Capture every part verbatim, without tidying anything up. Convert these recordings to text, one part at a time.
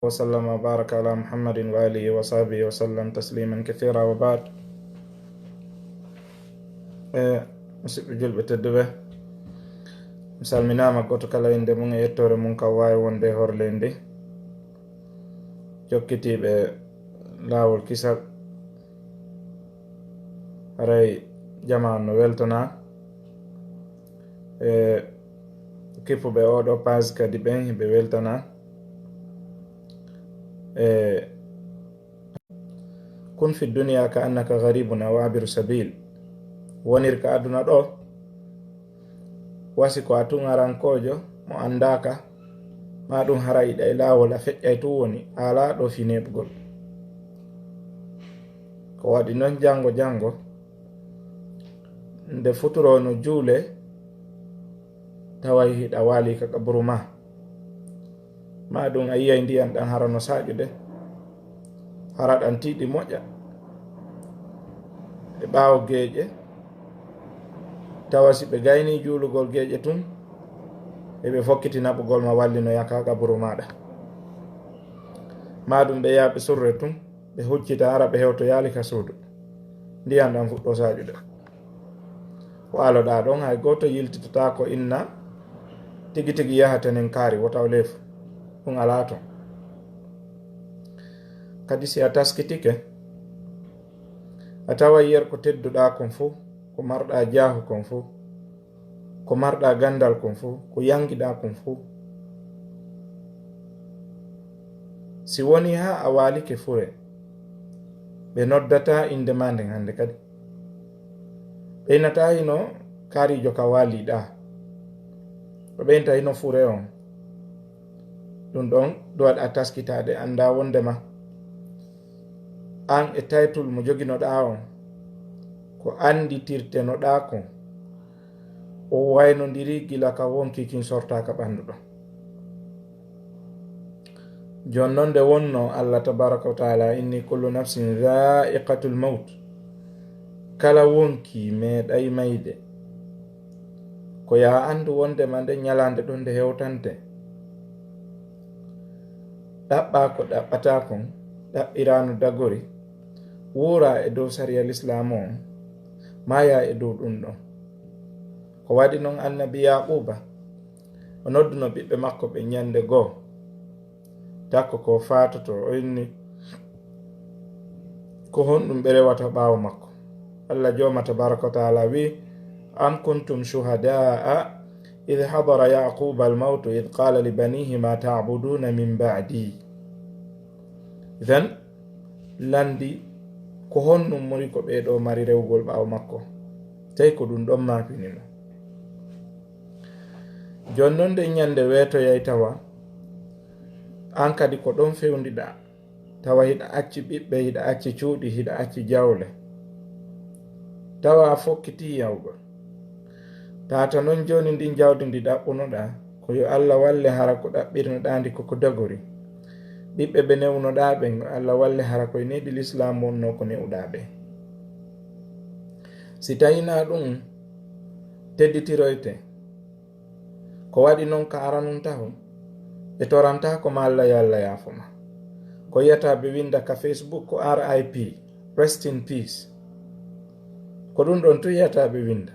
وسلم وبارك على محمد وآله وصحبه وسلم تسليما كثيرا وبعد. E, musidɓe julɓe tedduɓe, mi salminaama gooto kala innde mum e yettoore mum, ka waawi wonde e horle ndi. Jokkitiiɓe laawol kisal, haray jamaa no weltanaa. E, kippuɓe oo ɗoo page kadi ɓen, ɓe weltanaa. E, kun fi dunya ka annaka gharibun aw abiru sabil. Wonir ka aduna ɗoo, wasi ko a tungarankoojo mo anndaaka, maa ɗum hara iɗa e laawol, a feƴƴay tun woni, a alaa ɗoo fii neeɓugol. Ko waɗi non janngo janngo, nde futuro no juule, taway hiɗa waali ka qaburu maa. Maa ɗum a yiyay ndiyan ɗan hara no saaƴude, hara ɗan tiiɗi moƴƴa. E ɓaawo geeƴe, tawa si ɓe gaynii juulugol geeƴe tun, eɓe fokkiti naɓugol ma wallinoya ka qaburu maaɗa. Maa ɗum ɓe yaha ɓe surre tun, ɓe huccita hara ɓe hewtoyaali ka suudu. Ndiyan ɗan fuɗɗoo saaƴude. Waaloɗaa ɗon, hay gooto yiltitataako inna tigi tigi yaha tenen kaari, wota o leefu. Ɗum alaa ton. Kadi si a taskitike, a taway yer ko tedduɗaa kon fow, ko marɗaa jaahu kon fow, ko marɗaa ganndal kon fow, ko yanngiɗaa kon fow. Si wonii haa a waalike fure, ɓe noddataa innde maa nden hannde kadi. Ɓeynataa hino kaariijo ka waaliɗaa. Ɓe ɓeynta hino fure on. Ɗum ɗon ɗum waɗa taskitaade, anndaa wonndema an e taytul mo joginoɗaa on, ko annditirtenoɗaa kon, o waynondiri gila ka wonkii kin sortaa ka ɓanndu ɗon. Jooni non nde wonnoo Allah tabaraka wa taala inni kullu nafsin dhaiqatul maut, kala wonkii meeɗay mayde. Ko yo a anndu wonndema nde ñalaande ɗon nde hewtante, ɗaɓɓaa ko ɗaɓɓataa kon, ɗaɓɓiraa no dagori, wuuraa e dow sariya lislaamu on, maayaa e dow ɗum ɗon. Ko waɗi non annabi Yaaquuba, o nodduno ɓiɓɓe makko ɓe ñande goo, takko ko faatoto, o inni, ko honɗum ɓe rewata ɓaawo makko? Allah jooma tabaraka wa taala wi, am kuntum shuhadaa idh hadara Yaquuba al-mawtu idh qaala li banihi ma ta'buduna min ba'di. Then, lanndi, ko honɗum muri ko ɓee ɗoo mari rewugol ɓaawo makko? Tawi ko ɗum ɗon maapini mo. Jooni non nde ñande weetoyay tawa, an kadi ko ɗon fewndiɗaa. Tawa hiɗa acci ɓiɓɓe, hiɗa acci cuuɗi, hiɗa acci jawle. Tawa a fokkitii yawgol. Tata non jooni ndin jawdi ndi ɗaɓɓunoɗaa, ko yo Allah walle hara ko ɗaɓɓirnoɗaa ndi ko ko dagori. Ɓiɓɓe ɓe newnoɗaa ɓen, yo Allah walle hara ko e needi lislaam wonnoo ko ne'uɗaa ɓe. Si tawii naa ɗum, tedditiroyte. Ko waɗi non ka aranun taho, ɓe torantaako ma Allah yo Allah yaafo ma. Ko yiyata ɓe winda ka Facebook ko R I P, rest in peace. Ko ɗum ɗon tun yiyata ɓe winda.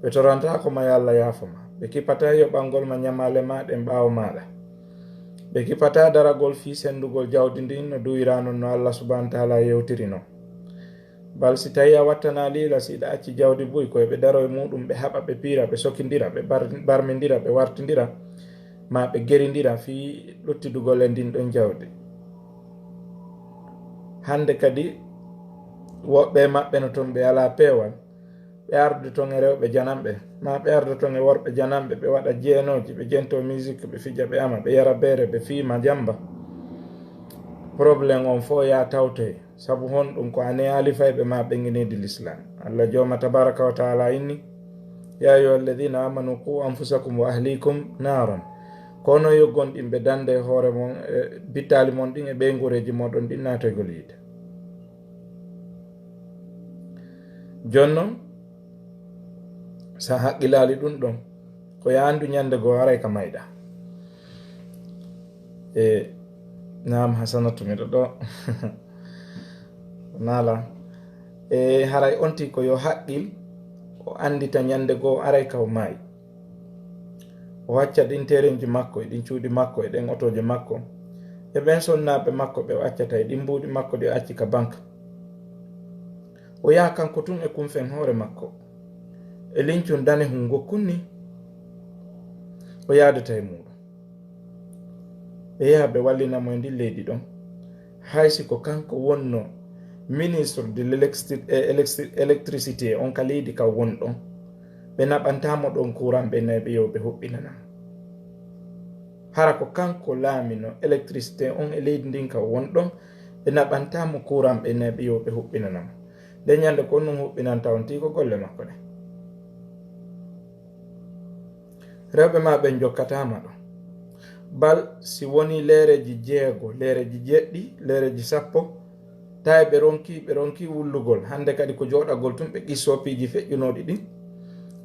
Ɓe torantaako ma yo Allah yaafo ma. Ɓe kipataa yoɓangol ma ñamaale ma ɗen ɓaawo maaɗa. Ɓe kipataa daragol fii sendugol jawdi ndin no duwiraa non no Allah subhanahu wa taala yewtiri non. Bal si tawii a wattanaa liila, si hiɗa acci jawdi buy, ko e ɓe daro e muuɗum, ɓe haɓa, ɓe piira, ɓe sokindira, ɓe bar-, barmindira, ɓe wartindira, maa ɓe gerindira fii luttidugol e ndin ɗon jawdi. Hannde kadi, woɓɓe e maɓɓe no ton ɓe alaa peewal, ɓe arde ton e rewɓe jananɓe, maa ɓe arda ton e worɓe jananɓe, ɓe waɗa jeenooji, ɓe jentoo musique, ɓe fija, ɓe ama, ɓe yara beere, ɓe fiima jamba. Problème on fof yaa tawtoye. Sabu honɗum? Ko a ne'aali fayɓe ma ɓen e needi Lislaam. Allah Jooma Tabaaraka wa Ta'aala inni, "Yaa ayyuha alladhina amanu qu anfusakum wa ahlikum naaran." Ko onon yo gomɗinɓe, dande e hoore mon, e bittaali mon ɗin e ɓeynguureeji mooɗon ɗin naatoygol yiite. Jooni non, so a haqqilaali ɗum ɗon, ko yo a anndu ñande goo haray ka mayɗaa. E, Naam, Hasanatu, miɗo ɗo. Naala. E haray on tigi ko yo haqqil, o anndita ñannde goo aray ka o maayi. O acca ɗin terenji makko, e ɗin cuuɗi makko, e ɗen otooje makko, e ɓen sonnaaɓe makko ɓe o accata, e ɗin mbuuɗi makko ɗi o acci ka bank. O yaha kanko tun e kunfen hoore makko, e lincun danehun ngokkun ni, o yaadata e muuɗun. Ɓe yaha ɓe wallina mo e ndin leydi ɗon. Hay si ko kanko wonno ministre de l'électri-, eh, électri-, électricité on ka leydi ka won ɗon, ɓe naɓantaa mo ɗon kuuran ɓe nayi ɓe yo ɓe huɓɓinana mo. Hara ko kanko laamino électricité on e leydi ndin ka won ɗon, ɓe naɓantaa mo kuuran ɓe nayi ɓe yo ɓe huɓɓinana mo. Nde ñande ko on nun huɓɓinanta on tii ko golle makko ɗen. Rewɓe maa ɓen jokkataama ɗon. Bal si wonii leereeji jeego, leereeji jeɗɗi, leereeji sappo, tawi ɓe ronki, ɓe ronki wullugol. Hannde kadi ko jooɗagol tun ɓe qissoo piiji feƴƴunooɗi ɗin.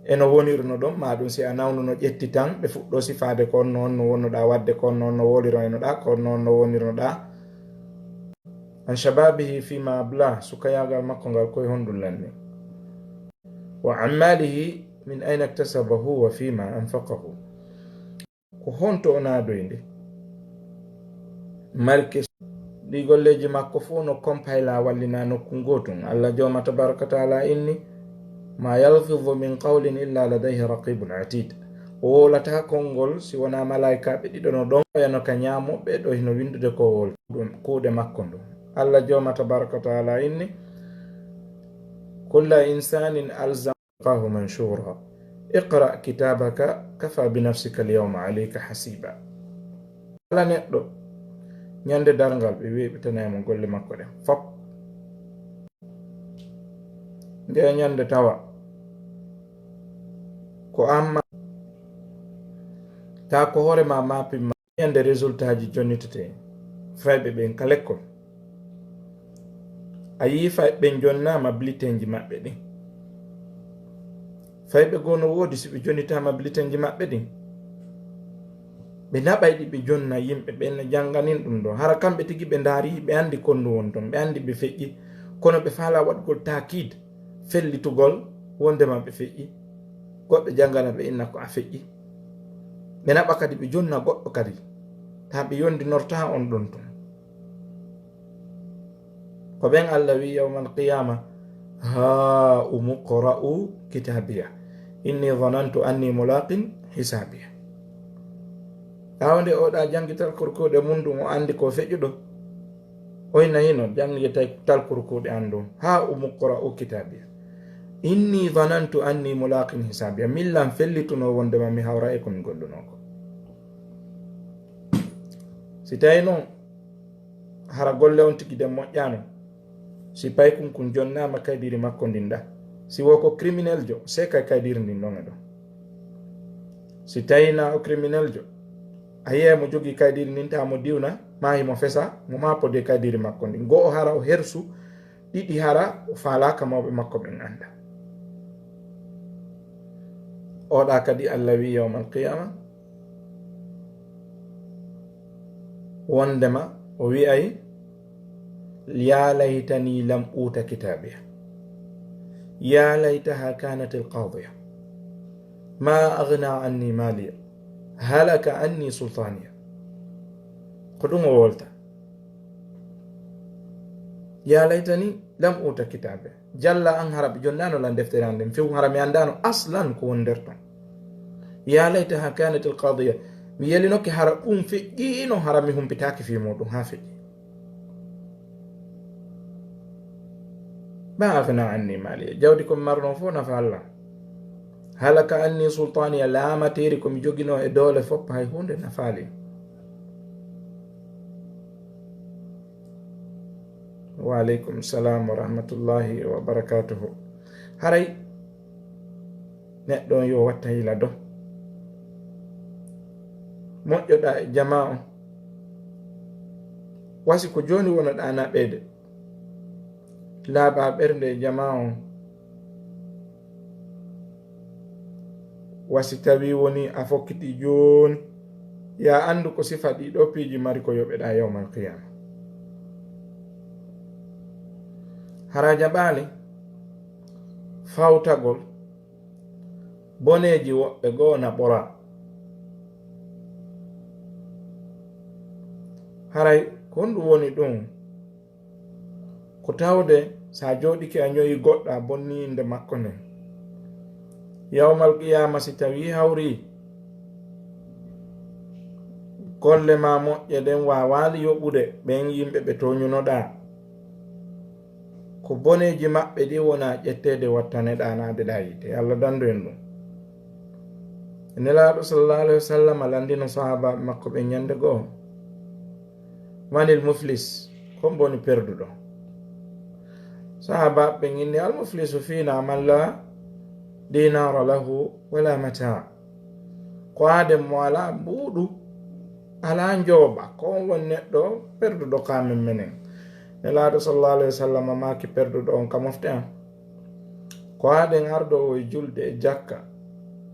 E no wonirno ɗon, maa ɗum si a nawnuno ƴetti tan, ɓe fuɗɗoo sifaade ko on no, on no wonnoɗaa waɗde, ko on no, on no woliroynoɗaa, ko on no, on no wonirnoɗaa. An shababihi fima abla, sukayaagal makko ngal koye honɗum lanni? Wa ammalihi min ayna iktasabahu wa fima anfaqahu. Ko honto o naadoyi nde? Malke ɗi golleeji makko fof no compila wallina nokku ngootun. Allah Jooma tabaraka wa taala inni, ma yalfizu min qawlin illa ladayhi raqibun atid. O wowlata konngol si wonaa malaa'ikaaɓe ɗiɗo no ɗon, oya no ka ñaamo, ɓe ɗo hino winndude ko wol-, ɗum kuuɗe makko ndun. Allah Jooma tabaraka wa taala inni, kulla insanin alzam- Alqahu manshura. Iqra kitabaka kafa bi nafsika alyawma alayka hasiba. Kala neɗɗo, ñande darngal ɓe weeɓitanay mo golle makko ɗen fop. Nde ñande tawa ko amma ta ko hoore ma mapin ma. Ñande résultat ji jonnitetee fayɓe ɓen ka lekkol. A yii fayɓe ɓen jonnaama bulletin ji maɓɓe ɗin. Fayɓe goo no woodi si ɓe jonnitaama bulletin ji maɓɓe ɗin. Ɓe naɓay ɗi ɓe jonna yimɓe ɓen no jannganin ɗum ɗo. Hara kamɓe tigi ɓe ndaari, ɓe anndi kondu won ton, ɓe anndi ɓe feƴƴi. Kono ɓe faalaa waɗgol taakid. Fellitugol wondema ɓe feƴƴi. Goɗɗo janngana ɓe inna ko a feƴƴi. Ɓe naɓa kadi ɓe jonna goɗɗo kadi. Taa ɓe yondinortaa on ɗon tun. Ko ɓen Allah wi yawmal qiyama, ha umuqra'u kitabiya. Inni zanantu anni mulaqin hisabiya. Ɓaawo nde oɗa janngi tal kurkuuɗe mun ɗum o anndi ko feƴƴuɗo. Oy nayino, janngi tal kurkuuɗe an ɗum. Ha umuqra'u kitabiya. Inni zanantu anni mulaqin hisabiya. Min lan fellituno wondema mi hawra e ko mi golluno ko. Si tawi noon, hara golle on tigi den moƴƴaano. Si paykun kun jonnaama kaydiri makko ndin ɗa. Si wo ko criminel jo, seekay kaydiri ndin ɗon e ɗon. Si tawi na o criminel jo, a yiyay mo jogii kaydiri ndin, taa mo diwna, maa himo fesa, mo maa podee kaydiri makko ndin. Go'o hara o hersu, ɗiɗi hara o faalaaka mawɓe makko ɓen annda. Oɗa kadi Allah wi yawmal qiyama, wondema o wi'ay, ya laytani lam uta kitabiya. Ya laytaha kanat alqadiya. Ma aghna anni maliya. Halaka anni sultaniya. Ko ɗum o wolta. Ya laytani lam uta kitabe. Jalla an hara ɓe jonnaano lan deftere an nden. Few hara mi anndaano aslan ko woni nder ton. Ya laytaha kanat alqadiya. Mi yelinoke hara ɗum feƴƴiino, hara mi humpitaaki fii muuɗum haa feƴƴi. Ma aghna anni maliya. Jawdi ko mi marno fof nafa Allah. Halaka anni sultaniya, laamateeri ko mi joginoo e doole fof hay huunde nafaali. Wa aleykum salam wa rahmatullahi wa barakatuhu. Haray neɗɗo on yo watta hila do. Moƴƴoɗa e jama on. Wasi ko jooni wonoɗa naɓeede. Laaɓa ɓernde e jama on. Wa si tawii wonii a fokkitii jooni, Ya anndu ko sifa ɗii ɗoo piiji mari ko yoɓeɗaa yawmal qiyaama. Hara jaɓaali fawtagol boneeji woɓɓe goo na ɓora. Haray ko honɗum woni ɗum? Ko tawde so a jooɗike a ñoyi goɗɗo a bonni innde makko nden. Yawmal qiyaama si tawii hawri golle maa moƴƴe ɗen waawaali yoɓude ɓen yimɓe ɓe tooñunoɗaa, ko boneeji maɓɓe ɗin wona ƴetteede wattaneɗaa naadeɗaa yiite. Yo Allah danndu en ɗum. Nelaaɗo sallallahu alayhi wa sallam lanndino sahaabaaɓe makko ɓen ñannde goo. Manil muflis? Ko hombo woni perduɗo? Sahaabaaɓe ɓen inni, al muflisu fiina man la dinaara lahu wala mataa. Ko aaden mo alaa mbuuɗu, alaa njooɓa, ko on woni neɗɗo perduɗo ka men menen. Nelaaɗo sallallahu alayhi wa sallam maaki, perduɗo on ka mofte an. Ko aaden ardoowo e julde e jakka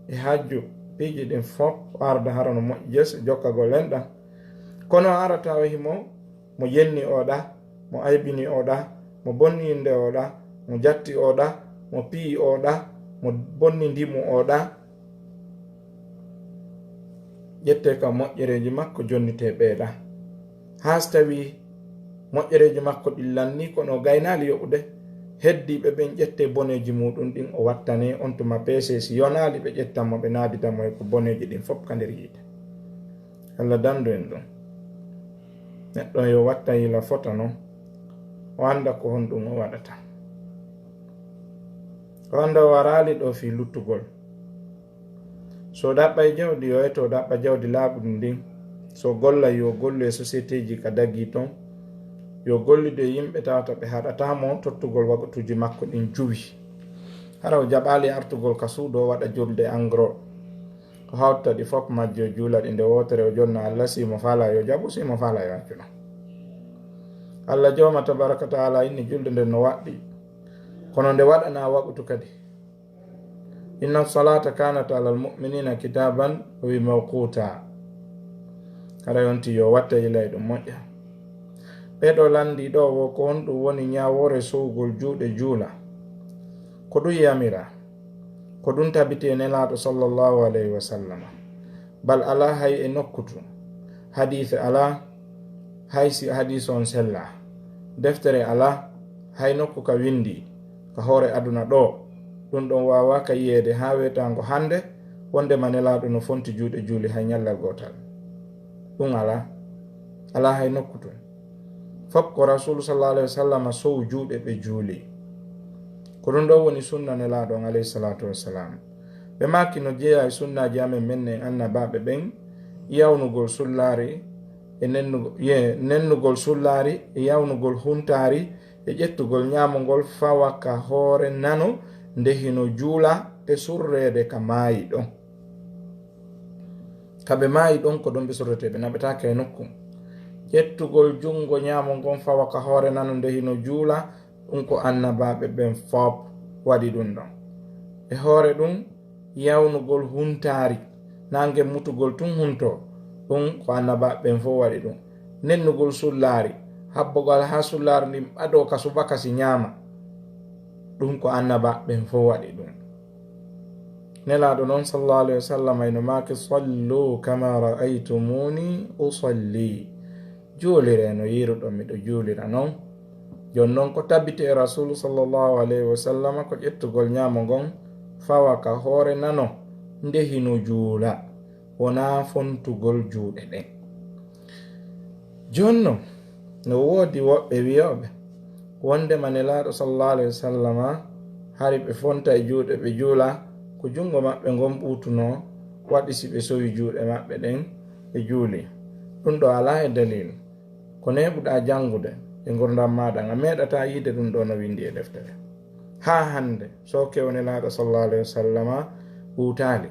e hajju, piiji ɗin fof o arda hara no moƴƴi jees jokkagol enɗan. Kono o arata o himo mo yenni oɗa, mo aybini oɗa, mo bonni innde oɗa, mo jatti oɗa, mo piyi oɗa, mo bonni ndimu oɗa. Ƴettee ka moƴƴereeji makko, jonnitee ɓeeɗa. Haa so tawii moƴƴereeji makko ɗin lannii kono o gaynaali yoɓude, heddiiɓe ɓen ƴettee boneeji muuɗum ɗin o wattanee, on tuma peesee, si yonaali ɓe ƴettan mo ɓe naadita mo e ko boneeji ɗin fof ka nder yiite. Allah danndu en ɗum. Neɗɗo yo watta yila fota non, o annda ko honɗum o waɗata. O annda o waraali ɗoo fii luttugol. So o ɗaɓɓay jawdi, yo eto o ɗaɓɓa jawdi laaɓundi ndin. So o gollay, yo o gollu e sociétéeji ka dagii ton. Yo o gollidu e yimɓe tawata ɓe haɗataa mo tottugol waqtuuji makko ɗin juwi. Hara o jaɓaali artugol ka suudu o waɗa julde en gros. O hawta ɗi fof majji o juula ɗi nde wootere o jonna Allah, si mo faalaa yo jaɓu, si mo faalaa yo accu non. Allah jooma tabaraka taala inni julde nden no waɗɗi. Kono nde waɗanaa waqtu kadi. Inna salata kanat alal mu'minina kitaban, o wi, mawquta. Hara yonti yo watte ilay ɗum moƴƴa. Ɓee ɗoo lanndii ɗoo woo, ko honɗum woni ñaawoore sowugol juuɗe juula? Ko ɗum yamira? Ko ɗum tabiti e Nelaaɗo sallallahu alayhi wa sallam. Bal alaa hay e nokku tun. Hadiise alaa, hay si hadiis on sellaa. Deftere alaa, hay nokku ka winndii, ka hoore aduna ɗoo. Ɗum ɗon waawaaka yiyeede haa weetaango hannde, wonndema Nelaaɗo no fonti juuɗe juuli hay ñallal gootal. Ɗum alaa. Alaa hay nokku tun. Fof ko Rasuulu sallallahu alayhi wa sallam sowu juuɗe ɓe juuli. Ko ɗum ɗoo woni sunna Nelaaɗo on alayhi salatu wassalam. Ɓe maaki no jeyaa e sunnaaji amen men en annabaaɓe ɓen, yawnugol sullaari e nennugo-, ye, nennugol sullaari e yawnugol huntaari e ƴettugol ñaamo ngol fawa ka hoore nano nde hino juula e surreede ka maayi ɗon. Ka ɓe maayi ɗon ko ɗon ɓe surretee, ɓe naɓetaake e nokku. Ƴettugol junngo ñaamo ngon fawa ka hoore nano nde hino juula, ɗum ko annabaaɓe ɓen fof waɗi ɗum ɗon. E hoore ɗum, yawnugol huntaari, naange mutugol tun huntoo, ɗum ko annabaaɓe ɓen fof waɗi ɗum. Nennugol sullaari, habbogol haa sullaari ndin ɓadoo ka subaka si ñaama, ɗum ko annabaaɓe ɓen fof waɗi ɗum. Nelaaɗo non sallallahu alayhi wa sallam ino maaki, "Sallu kama ra'aytumuni usalli." Juuliree no yiiruɗon miɗo juulira non. Jon non ko tabiti e Rasuulu sallallahu alayhi wa sallam ko ƴettugol ñaamo ngon fawa ka hoore nano nde hino juula, wonaa fontugol juuɗe ɗen. Jon non, no woodi woɓɓe wiyooɓe wonndema Nelaaɗo sallallahu alayhi wa sallama hari ɓe fonta e juuɗe ɓe juula, ko junngo maɓɓe ngon ɓuutunoo, waɗi si ɓe sowi juuɗe maɓɓe ɗen ɓe juuli. Ɗum ɗoo alaa e dalil. Ko neeɓuɗaa janngude e ngurndan maaɗa, a meeɗataa yiide ɗum ɗoo no winndi e deftere. Haa hannde, sooke o Nelaaɗo sallallahu alayhi wa sallama ɓuutaali.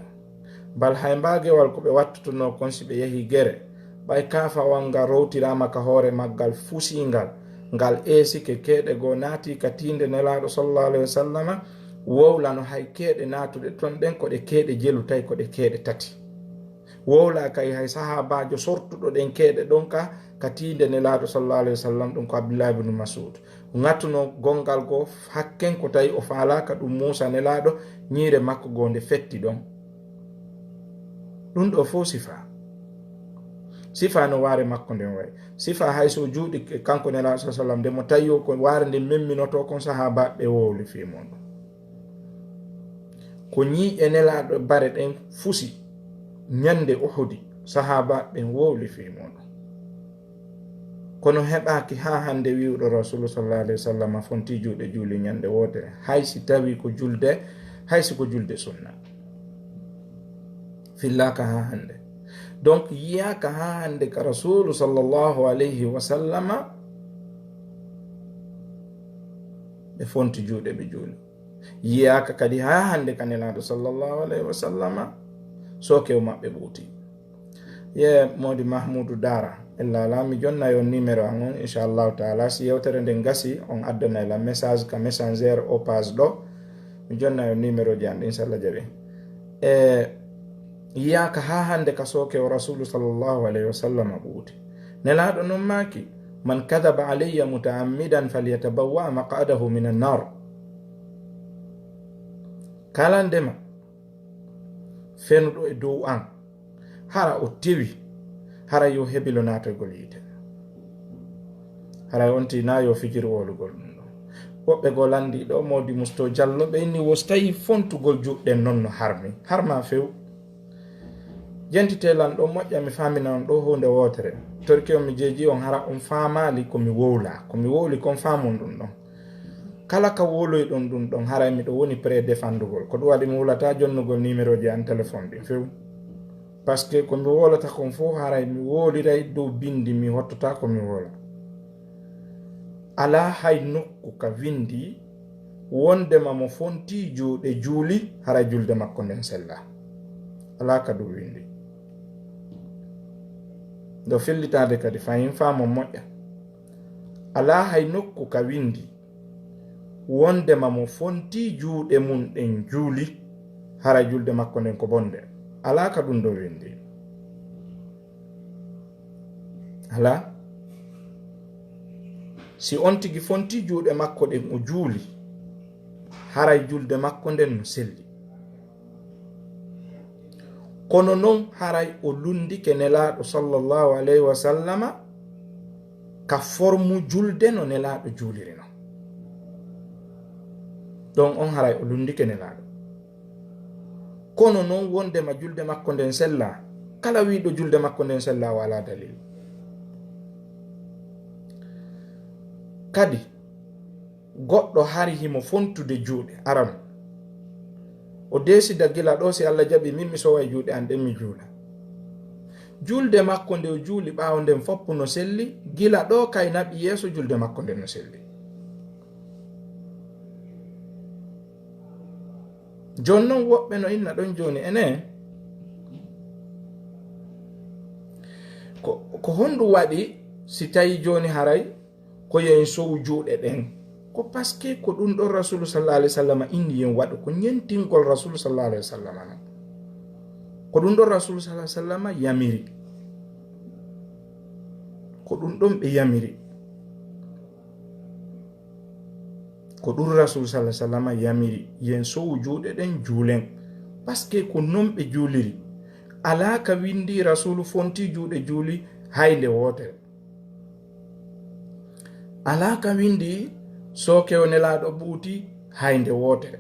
Bal hay mbaagewal ko ɓe wattutunoo kon si ɓe yahii gere, ɓay kaafawal ngal rowtiraama ka hoore maggal fusiingal, ngal eesike keeɗe goo naatii ka tiinde Nelaaɗo sallallahu alayhi wa sallama, wowlano hay keeɗe naatuɗe ton ɗen ko ɗe keeɗe jelu, tawi ko ɗe keeɗe tati. Wowla kay hay sahaabaajo sortuɗo ɗen keeɗe ɗon ka, ka tiinde Nelaaɗo sallallahu alayhi wa sallam, ɗum ko Abdullah ibn Mas'ud. O ŋattuno gongal goo hakken ko tawi o faalaaka ɗum Muusa Nelaaɗo, ñiire makko goo nde fetti ɗon. Ɗum ɗo fof sifa. Sifa no waare makko nden wayi. Sifa hay so o juuɗi kanko Nelaaɗo sallallahu alayhi wa sallam, nde mo tawi o ko waare nde memminotoo kon sahaabaaɓe wowli fii muuɗum. Ko ñiiƴe Nelaaɗo bare ɗen fusi ñande Uhudi, sahaabaaɓe ɓen wowli fii muuɗum. Kono heɓaaki haa hannde wi'uɗo Rasuulu sallallahu alayhi wa sallam fontii juuɗe juuli ñande wootere, hay si tawii ko julde, hay si ko julde sunna. Fillaaka haa hannde. Donc, yiyaaka haa hannde ka Rasuulu sallallahu alayhi wa sallama ɓe fonti juuɗe ɓe juuli. Yiyaaka kadi haa hannde ka Nelaaɗo sallallahu alayhi wa sallama sookewo maɓɓe ɓuuti. Ye Moodi Mahmuudu Daara, ella alaa mi jonna yo numéro an on, inchallahu taala, si yewtere nden gasi, on addana la message ka messenger o page ɗo, mi jonna yo numéro ji an ɗin, si Alla jaɓi. E yiyaaka haa hannde ka sookewo Rasuulu sallallahu alayhi wa sallama ɓuuti. Nelaaɗo non maaki, "Man kadaba alayya mutaammidan falyatabawwa maq'adahu minan naar." Kala ndema fenuɗo e dow an, hara o tewi, hara yo hebilo naatoygol yiite. Hara on tina yo fijir wowlugol ɗum ɗo. Woɓɓe goo lanndii ɗo, Moodi Musto Jallo, ɓe inni wo so tawii fontugol juuɗe non no harmi. Harma few. Jentitee lan ɗo moƴƴa, mi faamina on ɗo huunde wootere. Torki on mi jeeji on hara on faamaali ko mi wowla. Ko mi wowli kon faamon ɗum ɗon. Kala ka wowloyɗon ɗum ɗon, haray miɗo woni prêt defandugol. Ko ɗum waɗi mi wulata jonnugol numéro ji an téléphone ɗin few. Parce que ko mi wowlata kon fof, haray mi wowliray dow bindi, mi hottata ko mi wowla. Alaa hay nokku ka windi wondema mo fontii juuɗe juuli, haray julde makko nden sella. Alaa ka ɗum windi. Ɗo fillitaade kadi, fahin faamon moƴƴa. Alaa hay nokku ka windi wondema mo fontii juuɗe mum ɗen juuli, hara julde makko nden ko bonde. Alaa ka ɗum ɗo windi. Alaa. Si on tigi fontii juuɗe makko ɗen o juuli, haray julde makko nden no selli. Kono non haray o lunndike Nelaaɗo sallallahu alayhi wa sallama ka formu julde no Nelaaɗo juuliri non. Ɗon on haray o lunndike Nelaaɗo. Kono non wondema julde makko nden sella, kala wiiɗo julde makko nden sella o alaa dalil. Kadi, goɗɗo hari himo fontude juuɗe, aran. O deesida gila ɗo, si Alla jaɓi, min mi soway juuɗe an ɗen, mi juula. Julde makko nde o juuli ɓaawo nden foppu no selli, gila ɗo kay naɓi yeeso julde makko nden no selli. Jon non woɓɓe no inna ɗon jooni ene, ko, ko honɗum waɗi si tawi jooni haray ko yo en sowu juuɗe ɗen. Ko parce que ko ɗum ɗon Rasulu sallallahu alayhi wa sallam inni yo en waɗu, ko ñentingol Rasulu sallallahu alayhi wa sallam non. Ko ɗum ɗon Rasulu sallallahu alayhi wa sallam yamiri. Ko ɗum ɗon ɓe yamiri. Ko ɗum Rasulu sallallahu alayhi wa sallam yamiri, yo en sowu juuɗe ɗen juulen. Parce que ko non ɓe juuliri. Alaa ka windi Rasulu fonti juuɗe juuli hay nde wootere. Alaa ka windi sookewo Nelaaɗo ɓuuti hay nde wootere.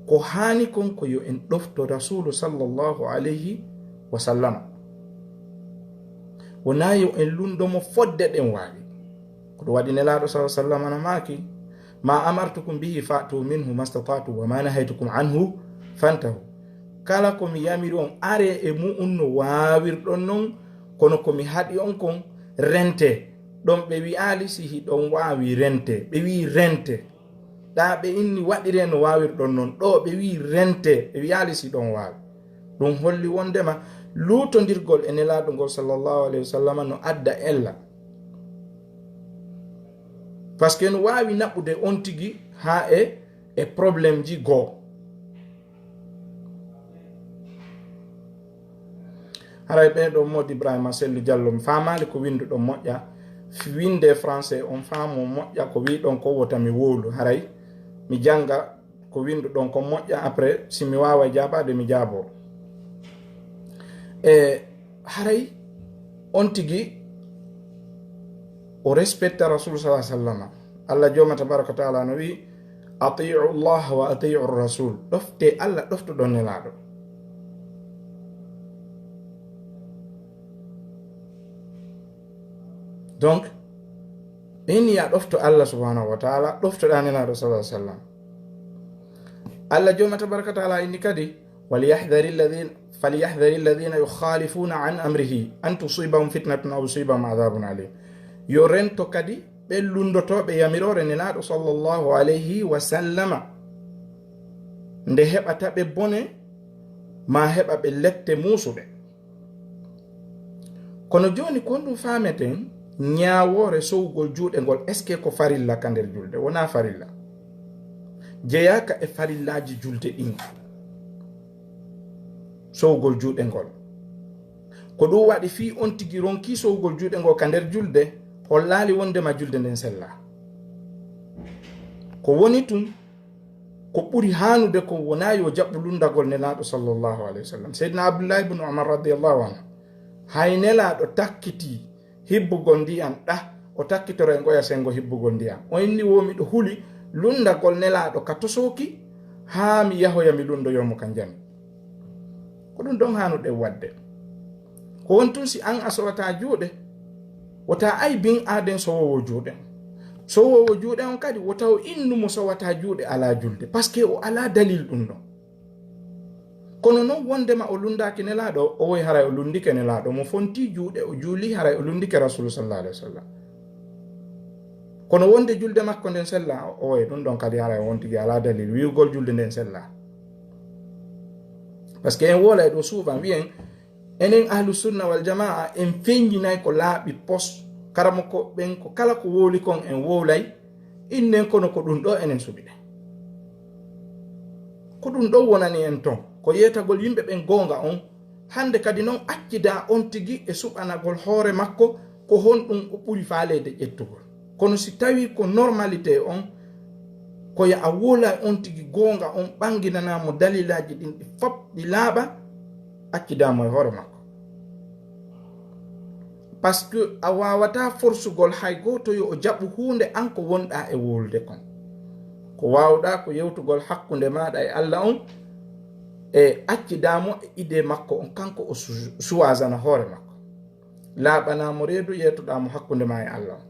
Ko haani kon ko yo en ɗofto Rasuulu sallallahu alayhi wa sallama. Wonaa yo en lunndo mo fodde ɗen waawi. Ko ɗum waɗi Nelaaɗo sallallahu alayhi wa sallama no maaki, "Ma amartukum bihi fa'tu minhu mastata'tu wa ma nahaytukum anhu fantahu." Kala ko mi yamiri on, aree e mu'un no waawirɗon non, kono ko mi haɗi on kon, rentee. Ɗon ɓe wi'aali si hiɗon waawi rentee. Ɓe wi'i rentee. Ɗaa ɓe inni waɗiree no waawirɗon non. Ɗoo ɓe wi'i rentee. Ɓe wi'aali si ɗon waawi. Ɗum holli wondema luutondirgol e Nelaaɗo ngol sallallahu alayhi wa sallam no adda ella. Parce que no waawi naɓude on tigi haa e, e problème ji goo. Haray ɓee ɗoo, Modi Ibrahima Sellu Jallo, mi faamaali ko winnduɗon moƴƴa. Fi-, winde français on faamu moƴƴa, ko wi'ɗon ko wota mi wowlu. Haray mi jannga ko winnduɗon ko moƴƴa, après si mi waaway jaabaade mi jaaboo. E haray on tigi o respecta Rasul sallallahu alaihi wasallam. Allah Jooma tabaraka wa taala no wi'i, "Ati'u Allah wa ati'u Rasul." Ɗofte Allah, ɗoftoɗon Nelaaɗo. Donc, ɓe ni a ɗofto Allah subhanahu wa taala, ɗoftoɗa Nelaaɗo sallallahu alaihi wasallam. Allah Jooma tabaraka wa taala inni kadi, "Waliyahdhari alladhina, falyahdhari alladhina yukhalifuna an amrihi an tusibahum fitnatun aw yusibahum adhabun alim." Yo rento kadi ɓe lunndotooɓe yamiroore Nelaaɗo sallallahu alayhi wa sallama, nde heɓata ɓe bone, ma heɓa ɓe lette muusuɗe. Kono jooni, ko honɗum faameten ñaawoore sowugol juuɗe ngol? Est-ce que ko farilla ka nder julde? Wonaa farilla. Jeyaaka e farillaaji julde ɗin. Sowugol juuɗe ngol. Ko ɗum waɗi fii on tigi ronkii sowugol juuɗe ngol ka nder julde, hollaali wondema julde nden sellaa. Ko woni tun, ko ɓuri haanude kon wonaa yo jaɓu lunndagol Nelaaɗo sallallahu alayhi wa sallam. Seydina Abdullahi ibn Umar radiyallahu anhu, hay Nelaaɗo takkitii hibbugol ndiyan ɗah, o takkitoro e ngoya senngo hibbugol ndiyan. O inni wo miɗo huli lunndagol Nelaaɗo ka tosooki haa mi yahoya mi lunndoyoo mo ka njani. Ko ɗum ɗon haanuɗen waɗde. Ko woni tun si an a sowataa juuɗe, wota aybin aaden sowoowo juuɗe. Sowoowo juuɗe on kadi, wota o innu mo sowataa juuɗe alaa julde, parce que o alaa dalil ɗum ɗon. Kono non wondema o lunndaaki Nelaaɗo, o woy haray o lunndike Nelaaɗo, mo fontii juuɗe, o juulii haray o lunndike Rasulu sallallahu alaihi wasallam. Kono wonde julde makko nden sellaa, o woy ɗum ɗon kadi haray on tigi alaa dalil wi'ugol julde nden sellaa. Parce que en woolay ɗo souvent, wi'en, enen ahlu sunna wal jamaa, en feññinay ko laaɓi pos. Karamoko ɓen ko kala ko wowli kon en wowlay, innen kono ko ɗum ɗo enen suɓi ɗen. Ko ɗum ɗo wonani en ton. Ko yeetagol yimɓe ɓen goonga on. Hannde kadi non accidaa on tigi e suɓanagol hoore makko ko honɗum o ɓuri faaleede ƴettugol. Kono si tawii ko normalité on, ko ya a wowlay on tigi goonga on, ɓannginanaa mo dalilaaji ɗin ɗi fop ɗi laaɓa, accidaa mo e hoore makko. Parce que a waawataa forsugol hay gooto yo o jaɓu huunde an ko wonɗaa e wowlude kon. Ko waawɗaa ko yewtugol hakkunde maaɗa e Alla on, e accidaa mo e idée makko on, kanko o su-, suwasana hoore makko. Laaɓanaa mo reedu, yeetoɗaa mo hakkunde maa e Alla on.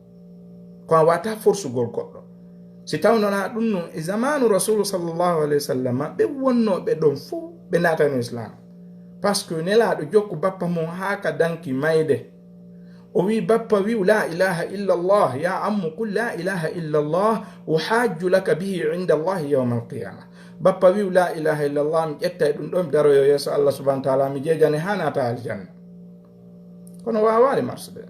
Ko a waawataa forsugol goɗɗo. Si tawnonaa ɗum non, e zamaanu Rasulu sallallahu alayhi wa sallam, ɓe wonnooɓe ɗon fow, ɓe naatano Islam. Parce que Nelaaɗo jokku bappa mum haa ka danki mayde. O wi'i bappa wi'u, "La ilaha illallah, ya ammu, qul la ilaha illallah, uhajju laka bihi inda Allahi yawma alqiyama." Bappa wi'u, "La ilaha illallah, mi ƴettay ɗum ɗo, mi daroyo yeeso Allah subhanahu wa ta'ala, mi jeejane haa naata aljanna." Kono waawaali marsude.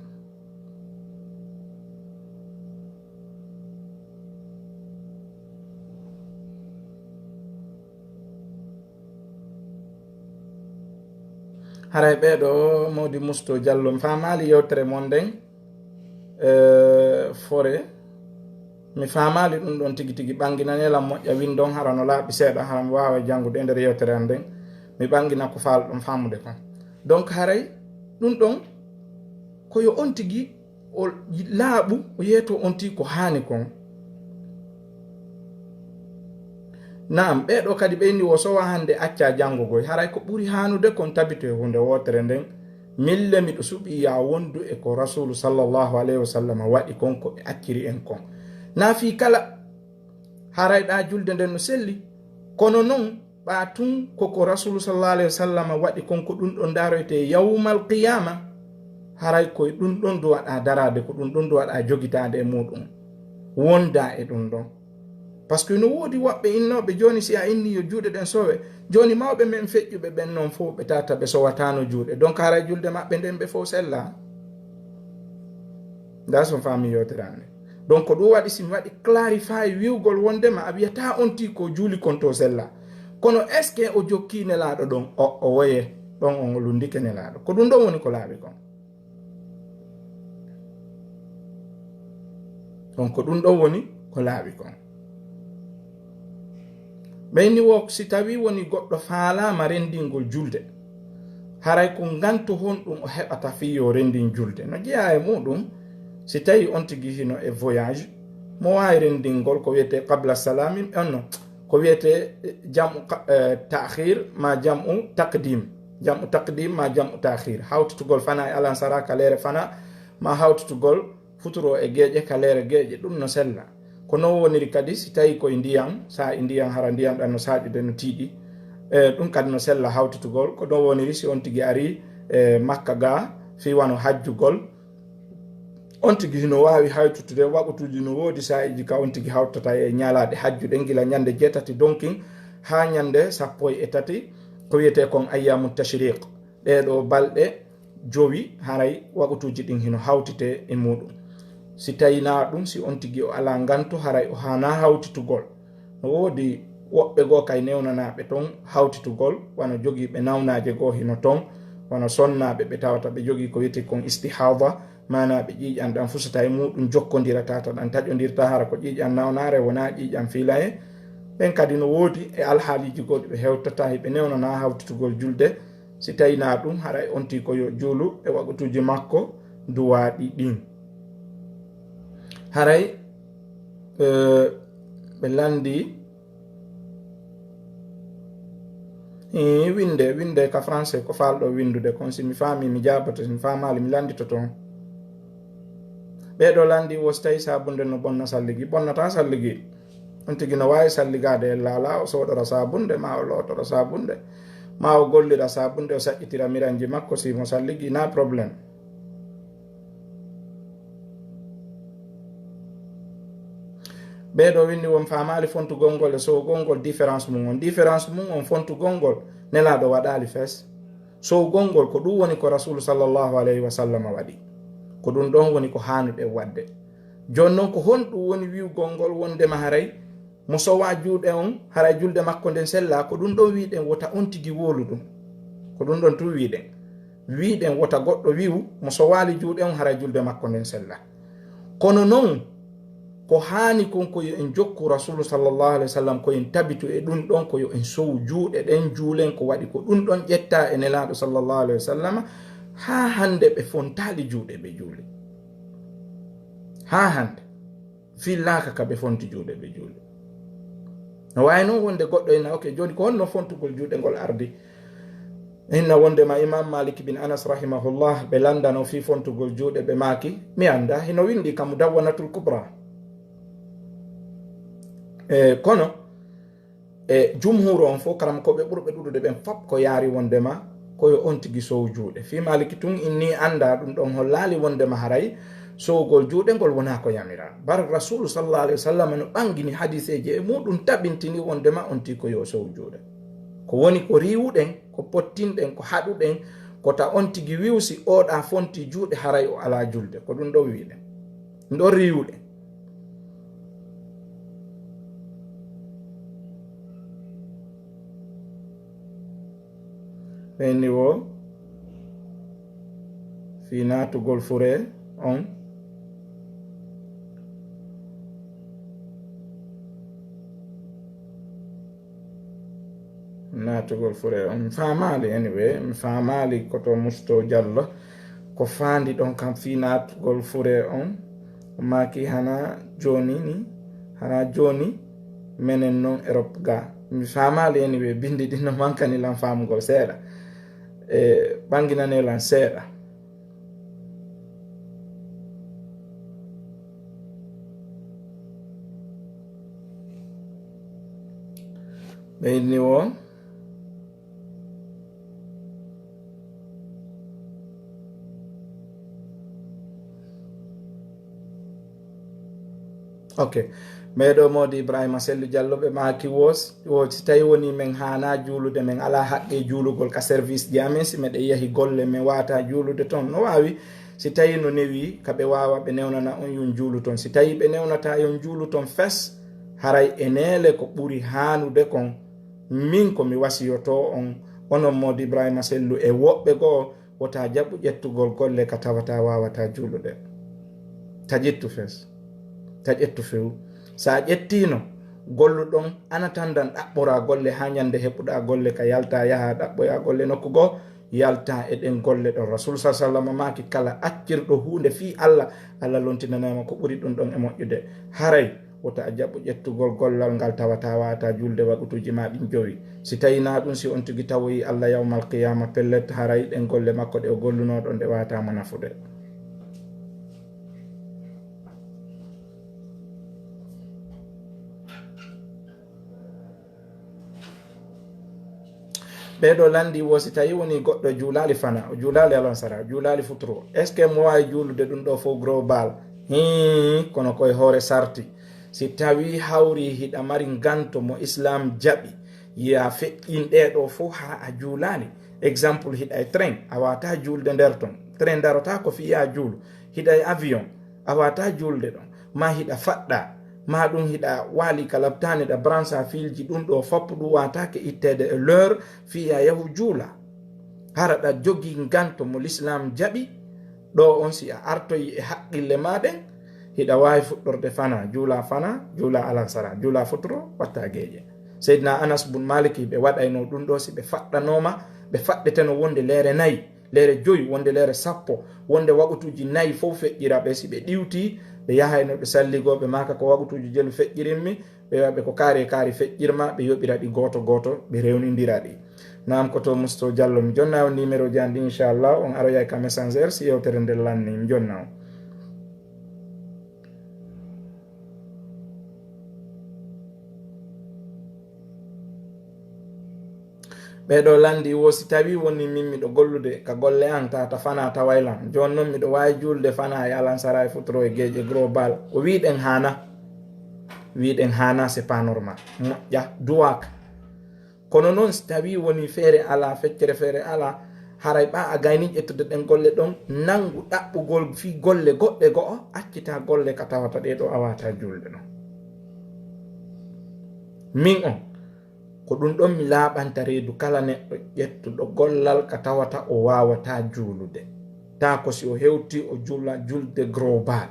Haray ɓee ɗoo, Mawdi Musto Jallo, mi faamaali yewtere mon nden, eh, fore. Mi faamaali ɗum ɗon tigi tigi. Ɓannginanee lan moƴƴa, winndon hara no laaɓi seeɗa, hara mi waawa janngude e nder yewtere an nden. Mi ɓanngina ko faalɗon faamude kon. Donc, haray ɗum ɗon ko yo on tigi o laaɓu, o yeeto on tigi ko haani kon. Naam, ɓee ɗoo kadi ɓe inni wo sowa hannde acca janngo goy. Haray ko ɓuri haanude kon tabito e huunde wootere nden. Mille miɗo suɓii ya wondu e ko Rasuulu sallallahu alayhi wa sallam waɗi kon, ko ɓe acciri en kon. Naa fii kala haray ɗaa julde nden no selli, kono non ɓaa tun ko ko Rasuulu sallallahu alayhi wa sallam waɗi kon, ko ɗum ɗon ndaroytee yawmal qiyaama, haray koye ɗum ɗon duwaɗaa daraade, ko ɗum ɗon duwaɗaa jogitaade e muuɗum, wondaa e ɗum ɗon. Parce que no woodi woɓɓe innooɓe jooni, si a inni yo juuɗe ɗen sowe, jooni mawɓe men feƴƴuɓe ɓen non fow ɓe tata ɓe sowataano juuɗe. Donc haray julde maɓɓe nden ɓe fow sellaa. Ndaa so faami yewtere an nde. Donc ko ɗum waɗi si mi waɗi clarify wi'ugol wondema a wi'ataa on tii ko juuli kon to sellaa. Kono est-ce que o jokkii Nelaaɗo ɗon? O, o woye. Ɗon on o lunndike Nelaaɗo. Ko ɗum ɗon woni ko laaɓi kon. On ko ɗum ɗon woni ko laaɓi kon. Ɓe inni wo si tawii woni goɗɗo faalaama renndingol julde, haray ko ngantu honɗum o heɓata fii yo renndin julde? No jeyaa e muɗum, si tawii on tigi hino e voyage, mo waawi renndingol ko wiyetee qabla salami, on no, ko wiyetee, eh, jam'u qa-, eh, ta'khir, ma jam'u taqdim. Jam'u taqdim, ma jam'u ta'khir. Hawtitugol fana e alansara ka leere fana, ma hawtitugol futuro e geeƴe ka leere geeƴe, ɗum no sella. Ko non woniri kadi si tawii koye ndiyan, saa'i ndiyan, hara ndiyan ɗan no saaƴude, no tiiɗi. Eh, ɗum kadi no sella hawtitugol. Ko non woniri si on tigi arii, eh, Makka ga, fii wano hajjugol. On tigi hino waawi hawtitude waqtuuji, no woodi saa'iiji ka on tigi hawtata e ñalaaɗe hajju ɗen, gila ñande jeetati donkin haa ñande sappo e tati, ko wiyetee kon ayyamu tashriq. Ɗee ɗoo balɗe jowi, haray waqtuuji ɗin hino hawtitee e muɗum. Si tawii naa ɗum, si on tigi o alaa ngantu, haray o haanaa hawtitugol. No woodi woɓɓe goo kay newnanaaɓe ton hawtitugol, wano jogiiɓe nawnaaje goo hino ton, wano sonnaaɓe ɓe tawata ɓe jogii ko wiyetee kon istihaada, maanaa ɓe ƴiiƴan ɗan fusata e muɗum, jokkondira tata, ɗan taƴondirta, hara ko ƴiiƴan nawnaare, wonaa ƴiiƴan fiilaye. Ɓen kadi no woodi e alhaaliiji goo ɗi ɓe hewtata, hiɓe newnanaa hawtitugol julde, si tawii naa ɗum, haray on tigi ko yo juulu e waqtuuji makko duwaaɗi ɗin. Haray, eh, ɓe lanndii, eh, winnde, winnde ka français ko faalɗo winndude kon, si mi faamii, mi jaaboto, si mi faamaali, mi lannditoto on. Ɓee ɗoo lanndii wo si tawii saabunde no bonna salligi, bonnataa salligi. On tigi no waawi salligaade e laala, o soodora saabunde, maa o lootora saabunde, maa o gollira saabunde, o saƴƴitira miranji makko, si mo salligi, naa problème. Ɓee ɗoo winndi won faamaali fontugol ngol e sowgol ngol différence mum on. Différence mum on fontugol ngol Nelaaɗo waɗaali fes. Sowgol ngol ko ɗum woni ko Rasuulu sallallahu alayhi wa sallam waɗi. Ko ɗum ɗon woni ko haanuɗen waɗde. Jooni non ko honɗum woni wi'ugol ngol wondema haray mo sowaa juuɗe on, haray julde makko nden sellaa? Ko ɗum ɗon wi'uɗen wota on tigi wowlu ɗum. Ko ɗum ɗon tun wi'uɗen. Wi'uɗen wota goɗɗo wi'u mo sowaali juuɗe on, haray julde makko nden sellaa. Kono non, ko haani kon ko yo en jokku Rasuulu sallallahu alayhi wa sallam, ko en tabitu e ɗum ɗon, ko yo en sowu juuɗe ɗen, juulen ko waɗi ko ɗum ɗon ƴettaa e Nelaaɗo sallallahu alayhi wa sallam, haa hannde ɓe fontaali juuɗe ɓe juuli. Haa hannde. Fillaaka ka ɓe fonti juuɗe ɓe juuli. No waawi non wonde goɗɗo ina, ok, jooni ko honno fontugol juuɗe ngol ardi? Inna wondema Imam Malik bin Anas rahimahullah, ɓe lanndano fii fontugol juuɗe, ɓe maaki, mi anndaa, hino winndi ka Mudawwanatul Kubra. E, kono, e jumhuuru on fof, karamokooɓe ɓurɓe ɗuuɗude ɓen fop ko yaari wondema ko yo on tigi sow juuɗe. Fii Maaliki tun inni anndaa, ɗum ɗon hollaali wondema haray sowgol juuɗe ngol wonaa ko yamiraa. Bar Rasuulu sallallahu alayhi wa sallam no ɓangini hadiseeji e muɗum, tabintini wondema on tigi ko yo sow juuɗe. Ko woni ko riiwuɗen, ko pottinɗen, ko haɗuɗen, ko ta on tigi wi'u si oɗa fonti juuɗe haray o alaa julde. Ko ɗum ɗon wi'uɗen. Ɗon riiwuɗen. Ɓenni wo fii naatugol fure on. Naatugol fure on. Mi faamaali, anyway, mi faamaali ko to Musto Jallo. Ko faandi ɗon kam fii naatugol fure on. O maaki hana jooni ni, hana jooni menen non Europe ga. Mi faamaali, anyway, bindi ɗin no mankani lan faamugol seeɗa. E, ɓanginane lan seeɗa. Ɓe inni wo. Ok. Meɗo Modi Ibrahima Sellu Jallo ɓe maaki wo, wo si tawi woni men haana juulude, men ala haqqe juulugol ka service ji amen, si meɗen yahi golle men wata juulude ton. No waawi, si tawi no newi ka ɓe waawa ɓe newnana on yon juulu ton. Si tawi ɓe newnata yon juulu ton fes, haray e neele ko ɓuri haanude kon, min ko mi wasiyoto on, Onon Moodi Ibrahima Sellu e woɓɓe goo, wota jaɓu ƴettugol golle ka tawata wawata juulude. Ta ƴettu fes. Ta ƴettu few. Sa ƴettino, golluɗon, ana tandan ɗaɓɓora golle ha ñande heɓuɗa golle ka yalta yaha ɗaɓɓoya golle nokku goo, yalta e ɗen golle ɗon. Rasul sa sallam maaki, kala accirɗo huunde fii Allah, Allah lontinanayma ko ɓuri ɗum ɗon e moƴƴude. Haray wota a jaɓu ƴettugol gollal ngal tawata wata juulde waqutuuji ma ɗin jowi. Si tawi na ɗum, si on tigi tawoyi Allah yawmal qiyaama, pellet, haray ɗen golle makko ɗe o gollunoo ɗon ɗe wata mo nafude. Ɓee ɗoo lanndii woo, si tawii wonii goɗɗo juulaali fana, o juulaali alansara, o juulaali futuro, est-ce que mo waawi juulude ɗum ɗoo fof global? Hii, kono ko e hoore sarti. Si tawii hawri hiɗa mari nganto mo Islaam jaɓi, yo a feƴƴin ɗee ɗoo fof, hara a juulaali. Exemple, hiɗa e train, a waawataa juulde nder ton. Train darotaako fii yo a juulu. Hiɗa e avion, a waawataa juulde ɗon. Maa hiɗa faɗɗa, maa ɗum hiɗa waali ka laptaani, ɗa brancha fiilji, ɗum ɗoo fof ɗum waawataake itteede e l'heure fii yo a yahu juula. Hara ɗa jogii nganto mo Lislaam jaɓi, ɗoo on si a artoyi e haqqille maa ɗen, hiɗa waawi fuɗɗorde fana, juula fana, juula alansara, juula futuro, watta geeƴe. Seydina Anas bun Maliki, ɓe waɗayno ɗum ɗoo, si ɓe faɗɗanooma, ɓe faɗɗeteno wonde leere nayi, leere joyi, wonde leere sappo, wonde waqutuuji nayi fof feƴƴira ɓe. Si ɓe ɗiwti, ɓe yahayno ɓe salligoo, ɓe maaka, "Ko waqutuuji jelu feƴƴirinmi?" Ɓe wi'a ɓe, "Ko kaari e kaari feƴƴirma." Ɓe yoɓira ɗi gooto gooto, ɓe rewnindira ɗi. Naam, ko to Musto Jallo. Mi jonna on numéro ji an ɗi, inchallah, on aroyay ka Messenger si yewtere nden lanni. Mi jonna on. Ɓee ɗoo lanndii woo, si tawii wonii min miɗo gollude ka golle an, tata fana taway lan. Jooni non miɗo waawi juulde fana e alansara e futuro e geeƴe global. O wii ɗen haana. Wii ɗen haana, c'est pas normal. Moƴƴa, duwaaka. Kono non si tawii wonii feere alaa, feccere feere alaa, haray ɓaa a gayni ƴettude ɗen golle ɗon, nanngu ɗaɓɓugol fii golle goɗɗe go'o, accita golle ka tawata ɗee ɗoo a waawataa juulde ɗon. Min on, ko ɗum ɗon mi laaɓanta reedu kala neɗɗo ƴettuɗo gollal ka tawata o waawataa juulude. Taa ko si o hewti o juula julde global.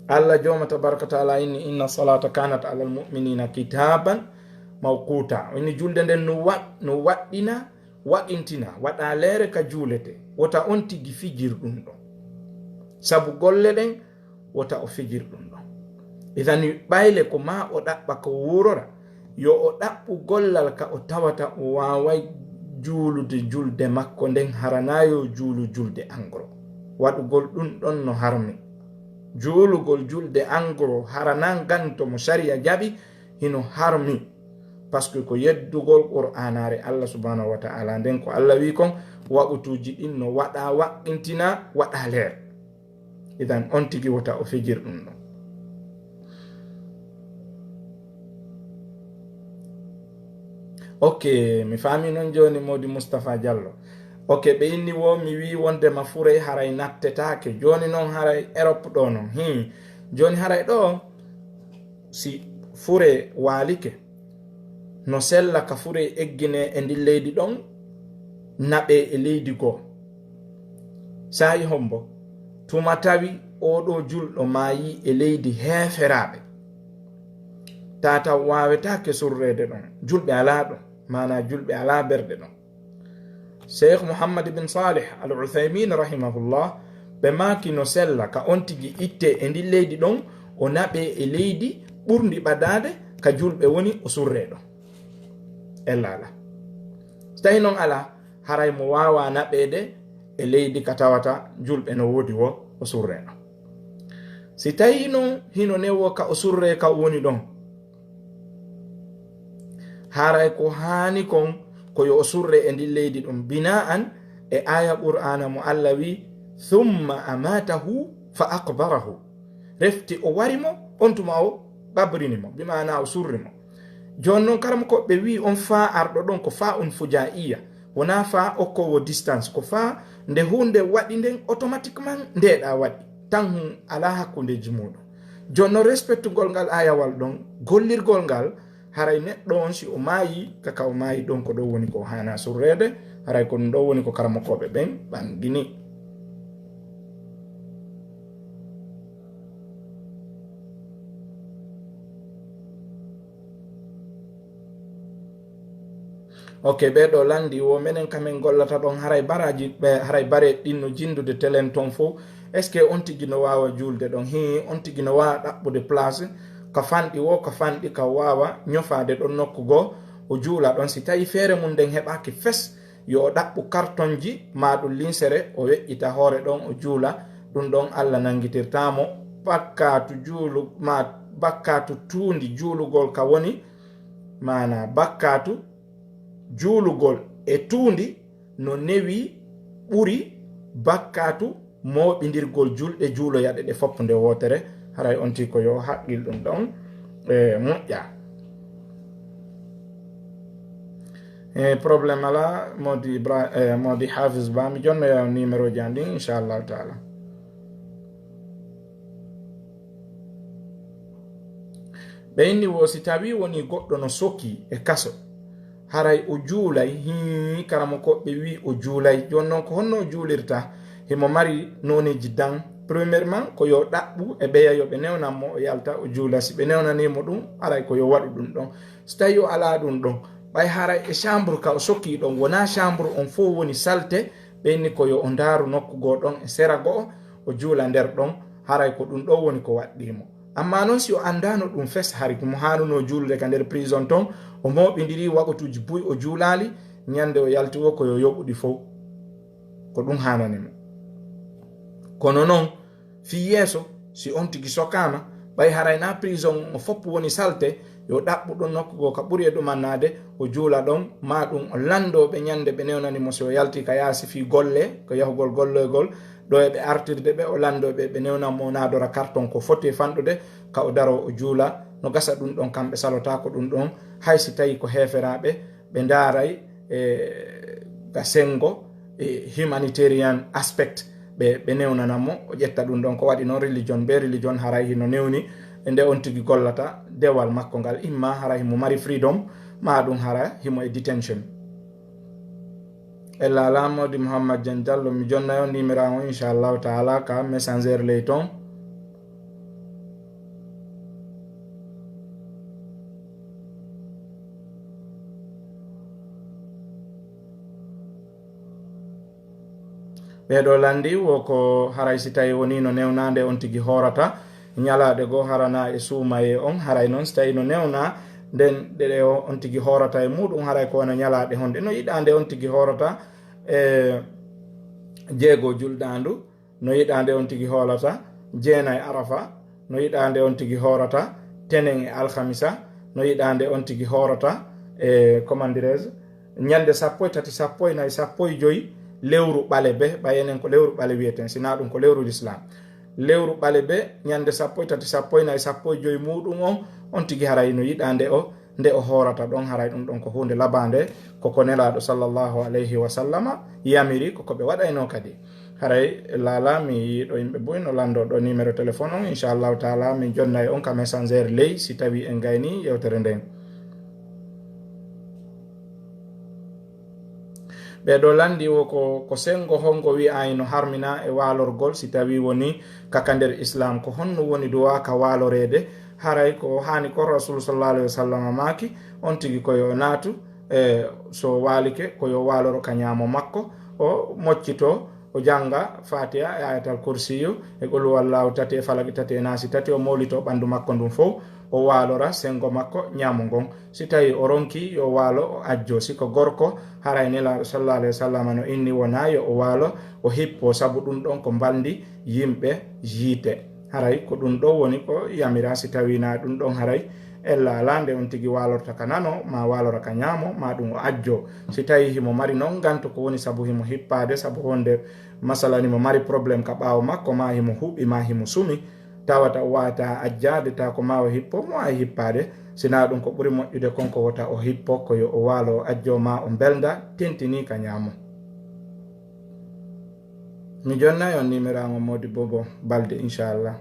Allah Jooma tabaraka taala inni, "Inna salata kanat alal mu'minina kitaban mawquta." O inni julde nden no wa-, no waɗɗina, waɗintina, waɗa leere ka juulete. Wota on tigi fijir ɗum ɗon. Sabu golle ɗen, wota o fijir ɗum ɗon. Idan ɓayle ko maa o ɗaɓɓa ka wuurora, yo o ɗaɓɓu gollal ka o tawata o waaway juulude julde makko nden, hara na yo juulu julde angro. Waɗugol ɗum ɗon no harmi. Juulugol julde angro hara na nganto mo sariya jaɓi, hino harmi. Parce que ko yeddugol Qur'aanaare Allah subhanahu wa ta'ala nden, ko Allah wi kon, waqutuuji ɗin no waɗa waqqintina, waɗa leer. Idan on tigi wota o fijir ɗum ɗon. Ok, mi faami non jooni Modi Mustapha Diallo. Ok, ɓe inni woo mi wii wondema furey haray nattetaake. Jooni non haray Europe ɗoo non. Hii. Jooni haray ɗoo si furee waalike, no sella ka furee egginee e ndin leydi ɗon, naɓee e leydi goo. Saa'i hombo? Tuma tawi oo ɗoo julɗo maayii e leydi heeferaaɓe. Tata waawetaake surreede ɗon. Julɓe alaa ɗon, maanaa julɓe alaa berɗe ɗon. Sheikh Muhammad bin Salih Al Uthaymin rahimahullah, ɓe maaki no sella ka on tigi itte e ndin leydi ɗon, o naɓe e leydi ɓurndi ɓadaade ka julɓe woni, o surre ɗon. Ella ala. So tawi non ala, haray mo waawa naɓeede e leydi ka tawata julɓe no woodi wo, o surre ɗon. Si tawi non hino newo ka o surre ka o woni ɗon, haray ko haani kon ko yo o surre e ndin leydi ɗum, bina'an e aya Qur'aana mo Allah wi, "Thumma amatahu fa aqbarahu." Refti o wari mo, on tuma o qabrini mo, bi maana o surri mo. Jooni non, karamokooɓe wi on faa arɗo ɗon ko faa un fujaiya, wonaa faa okkowo distance, ko faa nde huunde waɗi nden automatiquement ndeeɗa waɗi, tan hun alaa hakkundeji muɗum. Jooni non, respectugol ngal ayawal ɗon, gollirgol ngal, Haray neɗɗo on, si o maayi, ka ka o maayi ɗon, ko ɗon woni ko haana surreede. Haray ko ɗum ɗon woni ko karamokooɓe ɓen ɓangini. Ok, ɓee ɗoo lanndi wo menen ka men gollata ɗon, haray baraaji ɓe, haray bareeɗi ɗin no jinndude telen ton fow. Est-ce que on tigi no waawa juulde ɗon? Hii, on tigi no waawa ɗaɓɓude place ka fanɗi woo, ka fanɗi ka waawa ñofaade ɗon nokku goo, o juula ɗon. Si tawii feere mum nden heɓaaki fes, yo o ɗaɓɓu kartonji maa ɗum linsere, o weƴƴita hoore ɗon, o juula. Ɗum ɗon Alla nanngitirtaa mo bakkaatu juulu-, maa bakkaatu tuundi juulugol ka woni, maanaa bakkaatu juulugol e tuundi no newi ɓuri bakkaatu mooɓindirgol julɗe juuloyaɗe ɗe fof nde wootere. Haray on tigi ko yo haqqil ɗum ɗon, e, moƴƴa. E, problème alaa, Modi Ibra-, e, Modi Hafiz Ba, mi jonnoya on numéro ji an ɗin, inchallahu taala. Ɓe inni wo si tawii wonii goɗɗo no sokii e kaso, haray o juulay? Hii, karamokooɓe wii o juulay. Jooni non, ko honno o juulirta? Himo mari nooneeji dan. Premièrement, ko yo ɗaɓɓu e ɓeya yo ɓe newnan mo, o yalta, o juula. Si ɓe newnanii mo ɗum, haray ko yo waɗu ɗum ɗon. Si tawii o alaa ɗum ɗon, ɓay haray e chambre ka o sokii ɗon, wonaa chambre on fow woni salte, ɓe inni ko yo o ndaaru nokku goo ɗon e sera go'o, o juula nder ɗon, haray ko ɗum ɗon woni ko waɗɗii mo. Ammaa non, si o anndaano ɗum fes, hari ko mo haanunoo juulude ka nder prison ton, o mooɓindirii waqtuuji buy o juulaali, ñande o yalti wo ko yo yoɓu ɗi fow. Ko ɗum haanani mo. Kono non, fii yeeso, si on tigi sokaama, ɓay haray naa prison o fof woni salte, yo ɗaɓɓu ɗon nokku goo ka ɓuri e ɗumannaade, o juula ɗon, maa ɗum o lanndoo ɓe ñande ɓe newnani mo si o yalti ka yaasi fii golle, ko yahugol golloygol, ɗo e ɓe artirde ɓe, o lanndoo ɓe, ɓe newnan mo, o naadora karton ko foti e fanɗude, ka o daroo o juula. No gasa ɗum ɗon, kamɓe salotaako ɗum ɗon, hay si tawii ko heeferaaɓe, ɓe ndaaray, e, ka senngo, e, humanitarian aspect, ɓe, ɓe newnana mo, o ƴetta ɗum ɗon. Ko waɗi non religion, be religion haray hino newni nde on tigi gollata dewal makko ngal, imma haray himo mari freedom, maa ɗum hara himo e detention. E laalaa Modi Mouhammad Dieng Diallo, mi jonnay on numéro an on, inchallahu taala, ka messenger ley ton. Ɓee ɗoo lanndi wo ko haray si tawii wonii no newnaande on tigi hoorata ñalaaɗe goo, harana e suumayee on, haray non si tawii no newnaa nden ɗe o-, on tigi hoorata e muuɗum, haray ko wano ñalaaɗe honɗe? No yiɗaande on tigi hoorata e jeego julɗaandu, no yiɗaande on tigi hoolata jeenay Arafa, no yiɗaande on tigi hoorata tenen e alhamisa, no yiɗaande on tigi hoorata e, comment dirais-je, ñande sappo e tati, sappo e nayi, sappo e joyi lewru ɓale be, ɓay enen ko lewru ɓale wiyeten, sinaa ɗum ko lewru Lislaam. Lewru ɓale be, ñande sappo e tati, sappo e nayi, sappo e joyi muuɗum on, on tigi haray no yiɗaande o, nde o hoorata ɗon, haray ɗum ɗon ko huunde labaande, ko ko Nelaaɗo sallallahu alayhi wa sallama yamiri, ko ko ɓe waɗaynoo kadi. Haray laalaa mi yiɗo yimɓe buy no lanndoo ɗo numéro téléphone on, inchallahu taala, min jonnay on ka messenger ley, si tawii en gaynii yewtere nden. Ɓee ɗoo lanndi wo ko, ko senngo honngo wi'aay no harmina e waalorgol, si tawii wonii ka ka nder Islaam, ko honno woni duwaa ka waaloreede? Haray ko haani ko Rasuulu sallallahu alayhi wa sallam maaki, on tigi ko yo naatu, e so waalike, ko yo waaloro ka ñaamo makko, o moccitoo, o jannga Faatiha e Ayatal Kursiyu e Qul Huwallaahu tati e Falaki tati e Naasi tati, o mowlitoo ɓanndu makko ndun fow, o waalora senngo makko ñaamo ngon. Si tawii o ronkii, yo waalo o ajjoo. Si ko gorko, haray Nelaaɗo sallallahu alayhi wa sallam no inni wonaa yo o waalo o hippoo, sabu ɗum ɗon ko mbalndi yimɓe yiite. Haray ko ɗum ɗon woni ko yamiraa, si tawii naa ɗum ɗon haray ella alaa nde on tigi waalorta ka nano, maa waalora ka ñaamo, maa ɗum o ajjoo. Si tawii himo mari non nganto ko woni sabu himo hippaade, sabu honde masalan himo mari problème ka ɓaawo makko, maa himo huɓi, maa himo sumi, tawata o waawataa ajjaade, taa ko maa o hippo, mo waawi hippaade. Sinaa ɗum ko ɓuri moƴƴude kon ko wota o hippo, ko yo o waalo o ajjoo maa o mbelnda, tentinii ka ñaamo. Mi jonnay on numéro an on Modi Bobo Balde, inchallah.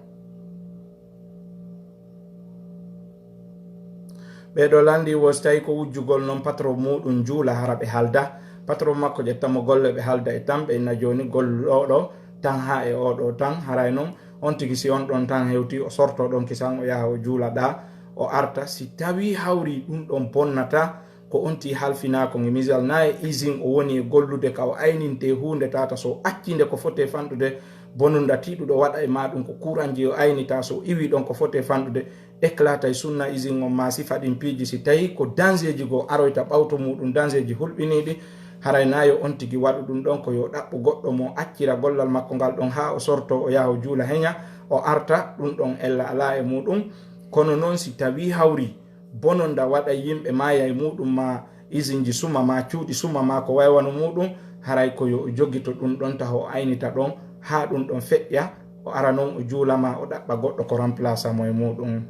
Ɓee ɗoo lanndii wo si tawii ko wujjugol noon patron muuɗum juula, hara ɓe haalda. Patron makko ƴetta mo golle, ɓe haalda e tan, ɓe inna jooni gollooɗo tan haa e oo ɗoo tan. Haray noon, on tigi si on ɗoon tan hewtii, o sortoo ɗoon kisan, o yaha o juula ɗaa, o arta. Si tawii hawrii ɗum ɗoon bonnataa, ko on tigi halfinaa kon e misal, naa e usine o woni e gollude ka o aynintee huunde, tata so o accii nde ko fotee fanɗude, bonunda tiiɗuɗo waɗa e maa ɗum, ko kuranji o aynitaa, so o iwii ɗoon ko fotee fanɗude, éclatay sunna usine on maa sifa ɗin piiji, si tawii ko dangeeji goo aroyta ɓawto muuɗum, dangeeji hulɓiniiɗi, haray naa yo on tigi waɗu ɗum ɗoon, ko yo ɗaɓɓu goɗɗo mo accira gollal makko ngal ɗoon haa o sortoo, o yaha o juula heña, o arta, ɗum ɗoon ella alaa e muuɗum. Kono noon si tawii hawrii bononda waɗay yimɓe maaya e muuɗum, maa isinji suma, maa cuuɗi suma, maa ko way wano muuɗum, haray ko yo o jogito ɗum ɗoon, taho o aynita ɗoon haa ɗum ɗoon feƴƴa, o ara noon o juula maa o ɗaɓɓa goɗɗo ko remplaça mo e muuɗum.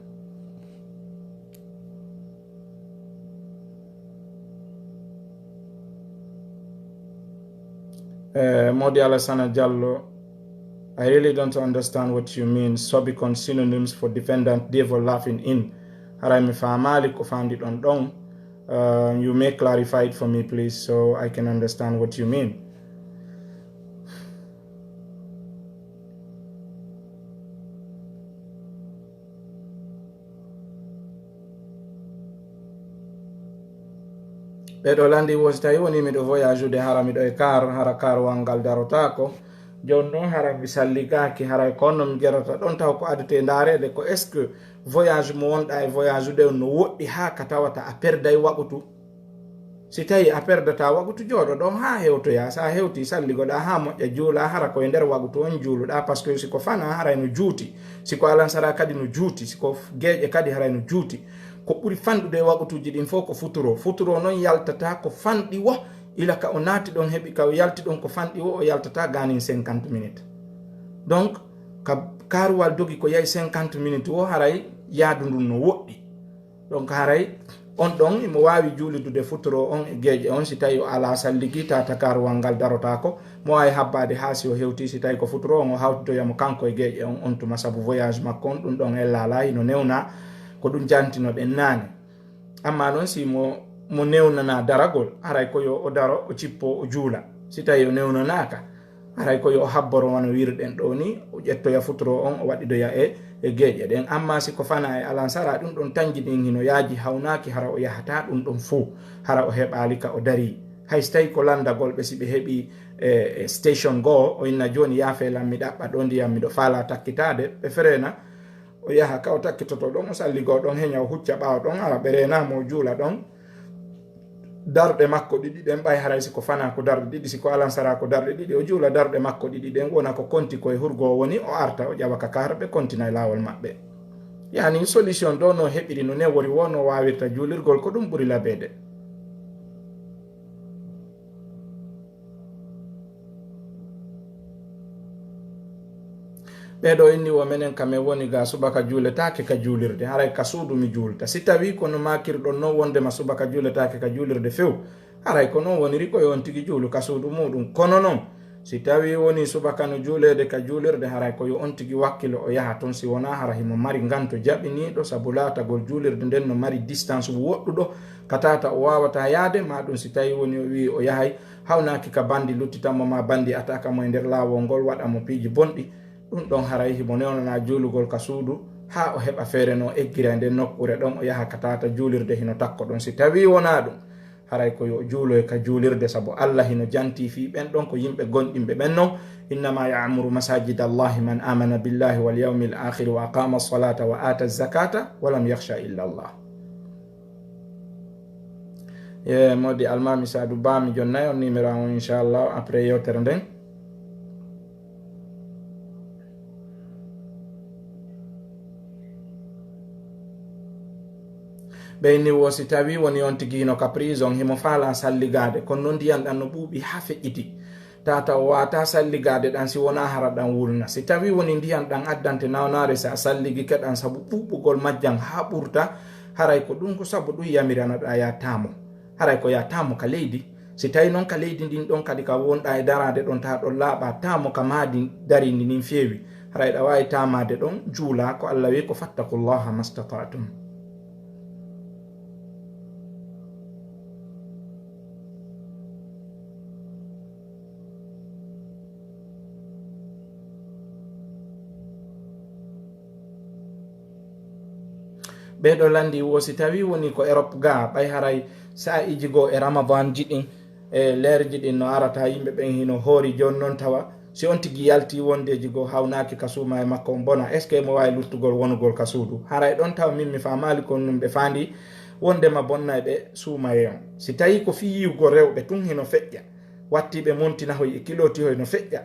Eh, Modi Alassana Diallo, I really don't understand what you mean. Sobicon synonyms for defendant, devil laughing in. Haray mi faamaali ko faandi ɗon ɗon. Uh, you may clarify it for me, please, so I can understand what you mean. Ɓee ɗoo lanndii wo si tawii wonii miɗo voyage ude, hara miɗo e kaar, hara kaarwal ngal darotaako. Jooni noon, hara mi salligaaki, haray ko honno mi jarata ɗoon, taw ko adetee ndaareede ko est-ce que voyage mo wonɗaa e voyage ude on no woɗɗi haa ka tawata a perday waqutu? Si tawii a perdataa waqutu, jooɗo ɗoon haa hewtoyaa. So a hewtii, salligoɗaa haa moƴƴa, juulaa, hara ko e nder waqutu on juuluɗaa, parce que si ko fanaa, haray no juuti. Si ko alansara kadi no juuti, si ko geeƴe kadi haray no juuti. Ko ɓuri fanɗude e waqutuuji ɗin fof ko futuro. Futuro noon yaltataa ko fanɗi wo, ila ka o naati ɗon heɓi ka o yalti ɗon ko fanɗi wo, o yaltataa gaanin cinquante minutes. Donc, ka kaaruwal dogi ko yahi cinquante minutes wo, haray yaadu ndun no woɗɗi. Donc, haray on ɗon imo waawi juulidude futuro on e geeƴe on, si tawii o alaa salligi, tata kaaruwal ngal darotaako, mo waawi habbaade haa si o hewtii, si tawii ko futuro on, o hawtitoya mo kanko e geeƴe on, on tuma, sabu voyage makko on, ɗum ɗon ella alaa, hino newnaa, ko ɗum jantinoɗen naane. Amma noon, si mo, mo newnanaa daragol, haray ko yo o daro, o cippo, o juula. Si tawii o newnanaaka, haray ko yo o habboro wano wiirɗen ɗoo ni, o ƴettoya futuro on, o waɗidoya e, e geeƴe ɗen. Amma si ko fanaa e alansara, ɗum ɗon tanji ɗin hino yaaji, hawnaaki hara o yahataa ɗum ɗon fow, hara o heɓaali ka o darii. Hay si tawii ko lanndagol ɓe, si ɓe heɓii, e, e station goo, o inna jooni, yaafee lan, mi ɗaɓɓa ɗoo ndiyam, miɗo faalaa takkitaade, ɓe fereena, o yaha ka o takkitoto ɗon, o salligoo ɗon, heña o hucca ɓaawo ɗon, hara ɓe reenaa mo o juula ɗon. Darɗe makko ɗiɗi ɗen, ɓay haray si ko fanaa ko darɗe ɗiɗi, si ko alansara ko darɗe ɗiɗi, o juula darɗe makko ɗiɗi ɗen, wona ko konti ko e hurgo o woni, o arta, o ƴawa ka kaara, ɓe kontina e laawol maɓɓe. Yaani, solution ɗoo no heɓiri, no newori wo, no waawirta juulirgol, ko ɗum ɓuri labeede. Ɓee ɗoo inni wo menen ka men woni ga subaka juuletaake ka juulirde, haray ka suudu mi juulta. Si tawii ko no maakirɗon non wondema subaka juuletaake ka juulirde few, haray ko non woniri, ko yo on tigi juulu ka suudu muuɗum. Kono non, si tawii wonii subaka no juuleede ka juulirde, haray ko yo on tigi wakkilo o yaha ton, si wonaa hara himo mari nganto jaɓiniiɗo, sabu laatagol juulirde nden no mari distance woɗɗuɗo ka tata o waawataa yaade, maa ɗum si tawii wonii o wi'i o yahay, hawnaaki ka bandi luttita mo, maa bandi ataka mo e nder laawol ngol, waɗa mo piiji bonɗi, ɗum ɗon haray himo newnanaa juulugol ka suudu, haa o heɓa feere no eggira e nden nokkuure ɗon, o yaha ka tata juulirde hino takko ɗon. Si tawii wonaa ɗum, haray ko yo o juuloy ka juulirde, sabu Allah hino jantii fii ɓen ɗon ko yimɓe gomɗinɓe ɓen non. Innama ya'muru masajida Allahi man amana billahi wal yawmil akhiri wa aqama as-salata wa ata az-zakata wa lam yakhsha illa Allah. E Modi Almami Sadu Ba, mi jonnay on numéro an on, inchallah, après yewtere nden. Ɓe inni wo si tawii woni on tigi hino ka prison, himo faalaa salligaade, kono non ndiyan ɗan no ɓuuɓi haa feƴƴiti. Tata o waawataa salligaade ɗan si wonaa hara ɗan wulna. Si tawii woni ndiyan ɗan addante nawnaare si a salligike ɗan sabu ɓuuɓugol majjan haa ɓurta, haray ko ɗum ko sabu ɗum yamiranaɗaa yaa taamo. Haray ko yaa taamo ka leydi. Si tawii non ka leydi ndin ɗon kadi ka wonɗaa e daraade ɗon, taa ɗon laaɓaa, taamo ka maadi darindi ndin feewi, haray ɗa waawi taamaade ɗon, juulaa, ko Allah wi'i ko, "Fattaqullaha mastata'tum." Ɓee ɗo lanndi wo si tawii wonii ko Erop gaa, ɓay haray saa'iiji goo e Ramadan ji ɗin, e leerji ɗin no arata, yimɓe ɓen hino hoori. Jooni non tawa si on tigi yaltii wondeeji goo hawnaaki ka suumaye makko on bona, est-ce que mo waawi luttugol wonugol ka suudu? Haray ɗon tawa min mi faamaali kon nun ɓe faandi wondema bonnay ɓe suumaye on. Si tawii ko fii yi'ugol rewɓe tun hino feƴƴa, wattii ɓe montinahoy e kilotihoy no feƴƴa,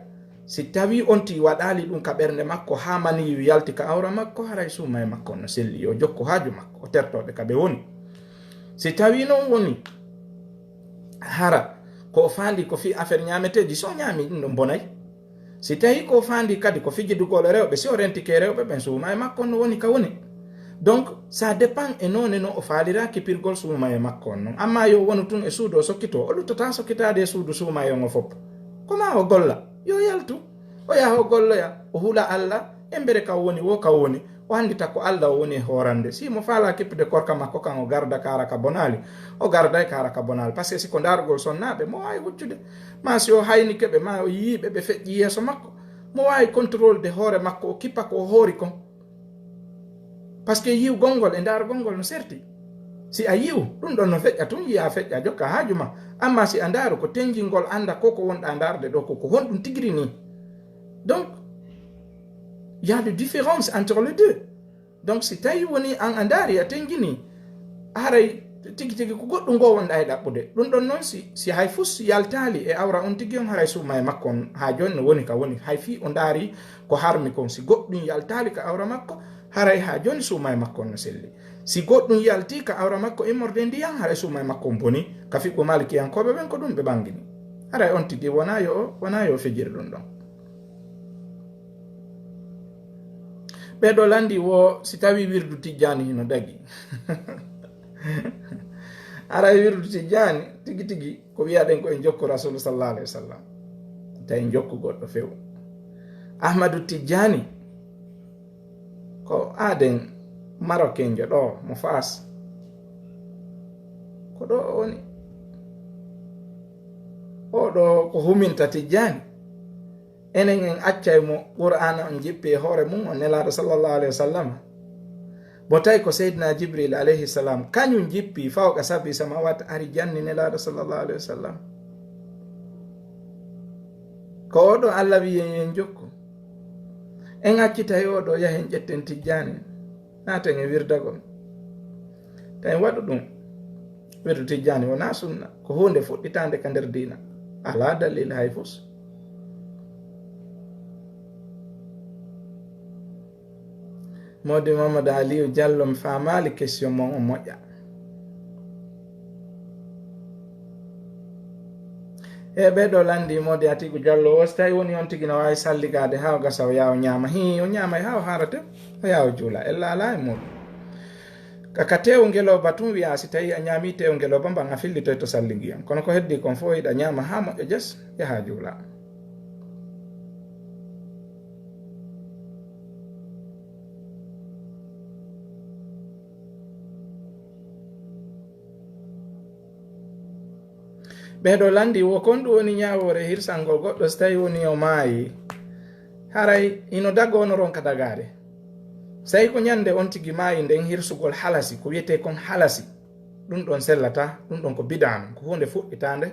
si tawii on tigi waɗaali ɗun ka ɓernde makko haa maniyu yalti ka awra makko, haray suumaye makko on no selli, yo jokku haaju makko, o tertoo ɓe ka ɓe woni. Si tawii non woni hara ko o faandi ko fii affaire ñaameteeji, si o ñaami ɗun ɗon bonay. Si tawii ko o faandi kadi ko fijidugol e rewɓe, si o rentike rewɓe ɓen, suumaye makko on no woni ka woni. Donc ça dépend e noone no o faalira kipirgol suumaye makko on non. Amma yo wonu tun e suudu o sokkitoo, o luttotaa sokkitaade e suudu suumaye on o fof. Ko maa o golla, yo yaltu, o yaha o golloya, o hula Alla, embere ka o woni woo ka o woni, o anndita ko Alla o woni e hoorande. Si mo faalaa kippude korka makko kan, o garda ka haraka bonaali, o garday ka haraka bonaali. Parce que si ko ndaarugol sonnaaɓe, mo waawi huccude. Maa si o haynike ɓe, maa o yi'ii ɓe, ɓe feƴƴii yeeso makko, mo waawi contrôle de hoore makko, o kippa ko o hoori kon. Parce que yi'ugol ngol e ndaarugol ngol no serti. Si a yi'u, ɗun ɗon no feƴƴa tun, yi'aa feƴƴa, jokkaa haaju maa. Amma si a ndaaru ko tenjingol, annda ko ko wonɗaa ndaarde ɗoo ko, ko honɗun tigiri nii. Donc, il y a de différence entre les deux. Donc, si tawii wonii an a ndaari a tenjinii, haray tigi tigi ko goɗɗun goo wonɗaa e ɗaɓɓude. Ɗun ɗon non si, si hay fus yaltaali e awra on tigi on, haray suumaye makko on haa jooni no woni ka woni. Hay fii o ndaari ko harmi kon, si goɗɗun yaltaali ka awra makko, haray haa jooni suumaye makko on no selli. Si goɗɗun yaltii ka awra makko immorde ndiyan, haray suumaye makko on bonii. Ka fiɓɓu maalikiyankooɓe ɓen ko ɗun ɓe ɓangini. Haray on tigi wonaa yo, wonaa yo fijir ɗun ɗon. Ɓee ɗo lanndi wo si tawii wirdu Tijjaani hino dagi. Haray wirdu Tijjaani tigi tigi ko wi'aɗen ko en jokku Rasuulu sallallahu alayhi wa sallam. Tawi en jokku goɗɗo few. Ahmadu Tijjaani ko aaden Marokenjo ɗoo mo Faas. Ko ɗoo o woni. Oo ɗoo ko huminta Tijjaani. Enen en accay mo Qur'aana on jippi e hoore mun on Nelaaɗo sallallahu alayhi wa sallam. Mo tawi ko Seydina Jibril alayhi salam, kañun jippi fawqa sabi samawat, ari janni Nelaaɗo sallallahu alayhi wa sallam. Ko oo ɗoo Alla wi'i en, en jokku. En accitay oo ɗoo, yahen ƴetten Tijjaani. Naaten e wirdagol. Tawi waɗu ɗun. Wirdu Tijjaani wonaa sunna. Ko huunde fuɗɗitaande ka nder diina. Alaa dalil hay fus. Modi Mamadou Aliou Diallo, mi faamaali question mon on moƴƴa. E ɓee ɗo lanndi Modi Atiku Diallo, o si tawi woni on tigi no waawi salligaade haa o gasa o yaa o ñaama. Hii, o ñaamay haa o haarate, o yaa o juula. Ella alaa e muuɗum. Ka, ka teewu ngelooba tun wi'aa si tawi a ñaami teewu ngelooba mban a fillitoyto salligiyan. Kono ko heddii kon fof hiɗa ñaama haa moƴƴa jes, yahaa juula. Ɓee ɗo lanndi wo kon ɗum woni ñaawoore hirsangol goɗɗo si tawi woni o maayi. Haray hino dagoo no ronka dagaade. Si tawi ko ñande on tigi maayi nden hirsugol halasi, ko wiyetee kon halasi, ɗum ɗon sellataa, ɗum ɗon ko bidaa non, ko huunde fuɗɗitaande,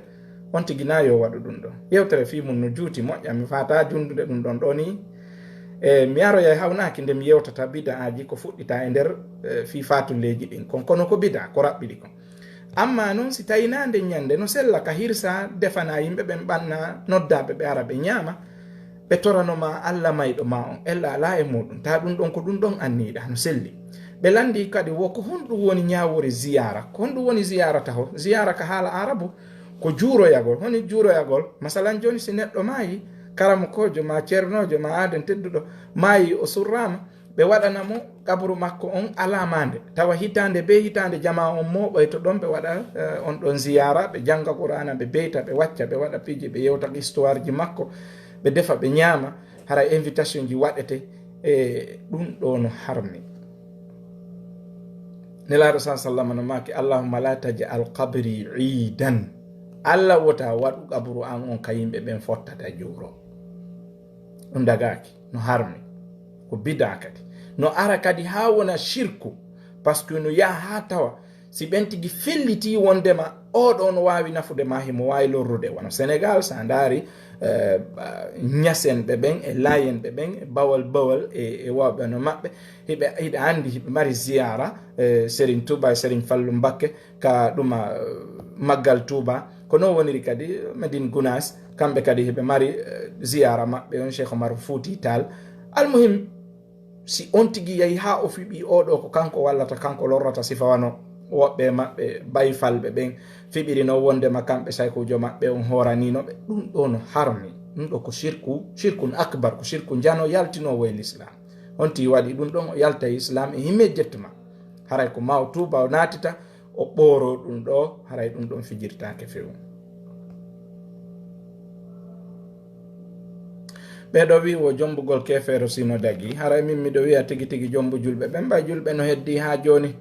on tigi na yo waɗu ɗum ɗon. Yewtere fii mun no juuti moƴƴa, mi faataa junndude ɗum ɗon ɗoo nii. E, mi aroyay hawnaaki nde mi yewtata bidaaji ko fuɗɗitaa e nder, e, fii faatulleeji ɗin kon. Kono ko bidaa, ko raɓɓiɗi kon. Amma non si tawi na nden ñande no sella ka hirsa, defanaa yimɓe ɓen ɓanna, noddaa ɓe ɓe ara ɓe ñaama, ɓe torano ma Alla mayɗo ma on, ella alaa e muuɗum. Taa ɗum ɗon ko ɗum ɗon anniyiɗaa, no selli. Ɓe lanndii kadi wo ko honɗum woni ñaawoore ziyaara? Ko honɗum woni ziyaara taho? Ziyaara ka haala Aarabu ko juuroyagol. Honi juuroyagol? Masalan jooni si neɗɗo maayi, karamokoojo ma ceernoojo ma aaden tedduɗo maayi, o surraama, ɓe waɗana mo qaburu makko on alaamaande. Tawa hitaande bee hitaande jamaa on mooɓoyto ɗon, ɓe waɗa, eh, on ɗon ziyaara, ɓe jannga Qur'aana, ɓe beyta, ɓe wacca, ɓe waɗa piiji, ɓe yewta histoire ji makko, ɓe defa, ɓe ñaama. Haray invitation ji waɗete, e ɗum ɗo no harmi. Nelaaɗo sa sallam no maaki, "Allahumma la taj'al qabri iidan." Alla wota waɗu qaburu an on ka yimɓe ɓen fottata juuro. Ɗum dagaaki, no harmi. Ko bidaa kadi. No ara kadi haa wona shirku. Parce que no yaha haa tawa, si ɓen tigi felliti wondema oo ɗoo no waawi nafude ma, himo waawi lorrude. Wano Senegal, so a ndaari, eh, ba-, Ñasenɓe ɓen e Laayenɓe ɓen e Bawal Bawal e, e wawɓe no maɓɓe, hiɓe, hiɗa anndi hiɓe mari ziyaara, eh, Serigne Touba e Serigne Fallou Mbakke, ka ɗuma, eh, Maggal Touba. Ko non woniri kadi Medine Gounass, kamɓe kadi hiɓe mari, eh, ziyaara maɓɓe on, Cheikh Omar Fouti Tall. Almuhim, si on tigi yahi haa o fiɓi oo ɗoo ko kanko wallata, kanko lorrata, sifa wano woɓɓe maɓɓe bayfalɓe ɓen fiɓiri non wondema kamɓe saykuujo maɓɓe on hooranino ɓe, ɗum ɗoo no harmi. Ɗum ɗoo ko shirku, shirkun akbar, ko shirku njano yaltinoowo e Lislaam. On tigi waɗi ɗum ɗon, o yalta e Islaam e immédiatement. Haray ko ma o tuuba, o naatita, o ɓooroo ɗum ɗoo, haray ɗum ɗon fijirtaake few. Ɓee ɗoo wi'i wo jommbugol keefeero si no dagii. Haray min miɗo wi'a tigi tigi jommbu julɓe ɓen, mbay julɓe no heddii haa jooni.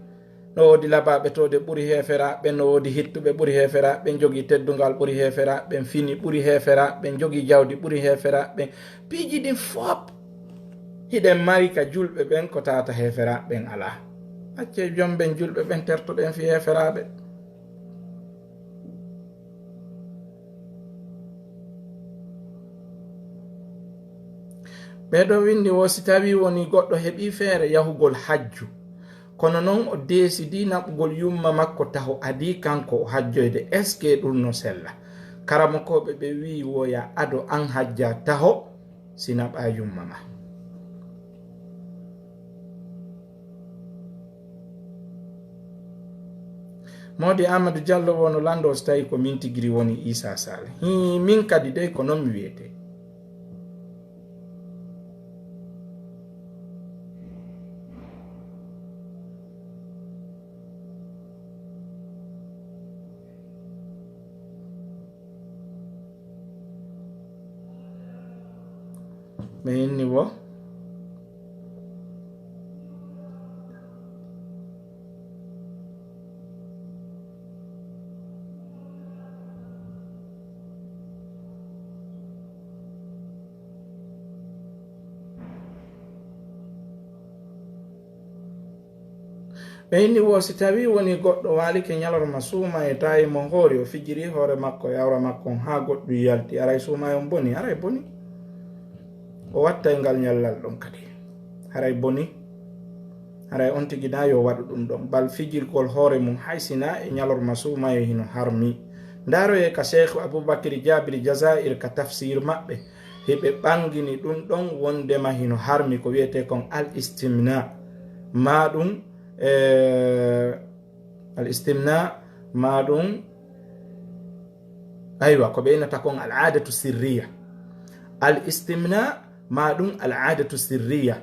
No woodi labaaɓe to de ɓuri heeferaaɓe ɓen, no woodi hittuɓe ɓuri heeferaaɓe ɓen, jogii teddungal ɓuri heeferaaɓe ɓen, fini ɓuri heeferaaɓe ɓen, jogii jawdi ɓuri heeferaaɓe ɓen. Piiji ɗin fop hiɗen mari ka julɓe ɓen ko tata heeferaaɓe ɓen alaa. Accee jomben julɓe ɓen tertoɗen fii heeferaaɓe. Ɓee ɗoo winndi wo si tawii wonii goɗɗo heɓii feere yahugol hajju, kono non o deesidii naɓugol yumma makko taho adii kanko o hajjoyde, est-ce que ɗum no sella? Karamokooɓe ɓe wi'i wo ya ado an hajja taho si naɓaa yumma ma. Moodi Amadou Diallo wo no lanndoo si tawii ko min tigiri woni Issa Sall. Hii, min kadi dey ko non mi wiyetee. Ɓe inni wo. Ɓe inni wo, si tawii wonii goɗɗo waalike ñalorma suumayee, tawi mo hoori, o fijiri hoore makko e awra makko on haa goɗɗum yalti, aray suumayee on bonii? Aray bonii. O wattay ngal ñallal ɗon kadi. Haray bonii. Haray on tigi na yo waɗu ɗum ɗon. Bal fijirgol hoore mum hay si na e ñalorma suumayee hino harmi. Ndaaroyee ka Cheikh Aboubacry Jabiri Jazair ka tafsir maɓɓe. Hiɓe ɓangini ɗum ɗon wondema hino harmi ko wiyetee kon al istimna. Maa ɗum, eh, al istimna, maa ɗum, aywa, ko ɓe innata kon al aadatu sirriya. Al istimna, maa ɗum al aadatu sirriya.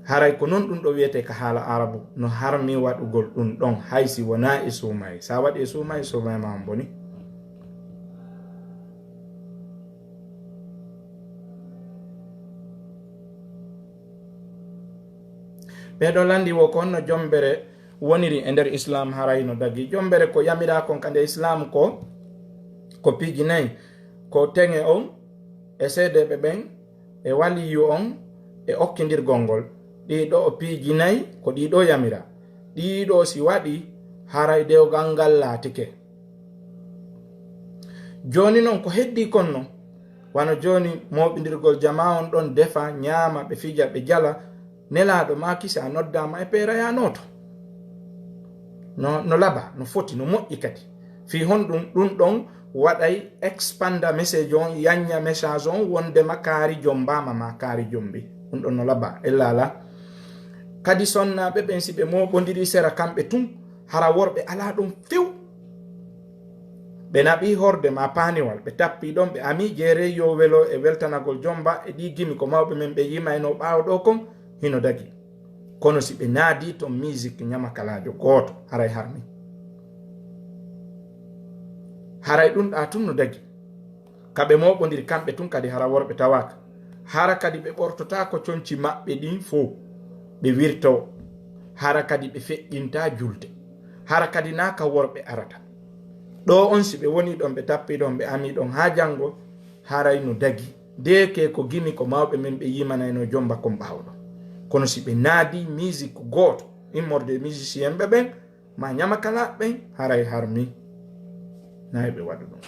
Haray ko non ɗum ɗo wiyetee ka haala Arabu, no harmi waɗugol ɗum ɗon, hay si wonaa e suumayee. Sa waɗi e suumayee, suumayee ma on bonii. Ɓee ɗoo lanndii wo ko honno jombere woniri e nder Islaam, haray no dagii. Jombere ko yamiraa kon ka nder Islaam ko, ko piiji nayi, ko teŋe on, e seedeeɓe ɓen, e waliyu on, e okkindirgol ngol. Ɗii ɗoo piiji nayi ko ɗii ɗoo yamiraa. Ɗii ɗoo si waɗii, haray dewgal ngal laatike. Jooni non ko heddii kon non, wano jooni mooɓindirgol jamaa on ɗon, defa, ñaama, ɓe fija, ɓe jala, Nelaaɗo maa kisa noddaama e peera ya nooto. No, no laba, no foti, no moƴƴi kadi. Fii honɗum? Ɗum ɗon waɗay expanda message on, yanña message on, wondema kaari jombaama maa kaari jombi. Ɗum ɗon no laba, ella alaa. Kadi sonnaaɓe ɓen, si ɓe mooɓondirii sera kamɓe tun, hara worɓe alaa ɗon few. Ɓe naɓii horde maa paaniwal, ɓe tappii ɗon, ɓe amii jeerey yo welo e weltanagol jomba e ɗii gimi ko mawɓe men ɓe yimaynoo ɓaawo ɗoo kon, hino dagii. Kono si ɓe naadii ton musique ñamakalaajo gooto, haray harmi. Haray ɗum ɗaa tun no dagii. Ka ɓe mooɓondiri kamɓe tun kadi, hara worɓe tawaaka. Hara kadi ɓe ɓortotaako conci maɓɓe ɗin fow, ɓe wirtoo. Hara kadi ɓe feƴƴintaa julde. Hara kadi naa ka worɓe arata. Ɗoo on si ɓe wonii ɗon, ɓe tappii ɗon, ɓe amii ɗon haa janngo, haray no dagii. Deeke ko gimi ko mawɓe men ɓe yimanaynoo jomba kon ɓaawo ɗon. Kono si ɓe naadii musique gooto, immorde e musicien ɓe ɓen, ma ñamakalaaɓe ɓen, haray harmi. Nay ɓe waɗu ɗum.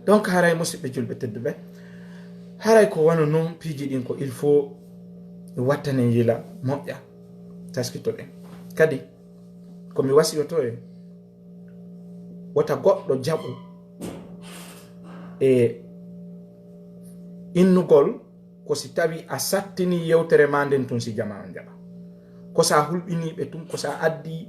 Donc, haray, musidɓe julɓe tedduɓe, haray ko wano non piiji ɗin ko il faut wattanen yila moƴƴa, taskitoɗen. Kadi, ko mi wasiyoto en, wota goɗɗo jaɓu e innugol ko si tawi a sattini yewtere ma nden tun si jama on jaɓa. Ko sa hulɓini ɓe tun, ko sa addi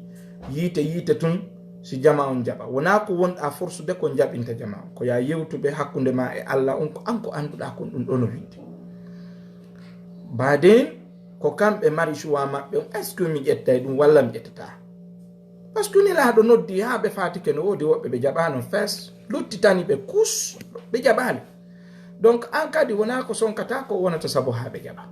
yiite yiite tun si jama on jaɓa. Wona ko wonɗa forsude ko jaɓinta jama on. Ko ya yewtuɓe hakkunde ma e Allah on, ko an ko annduɗa kon ɗum ɗo no winde. Baden ko kamɓe mari choix maɓɓe on, est-ce que mi ƴettay ɗum walla mi ƴettata? Parce que Nelaaɗo noddi haa ɓe faatike, no woodi woɓɓe ɓe jaɓaano fes, luttitani ɓe kus, ɓe jaɓaali. Donc, an kadi wonaa ko sonkataa ko wonata sabu haa ɓe jaɓa.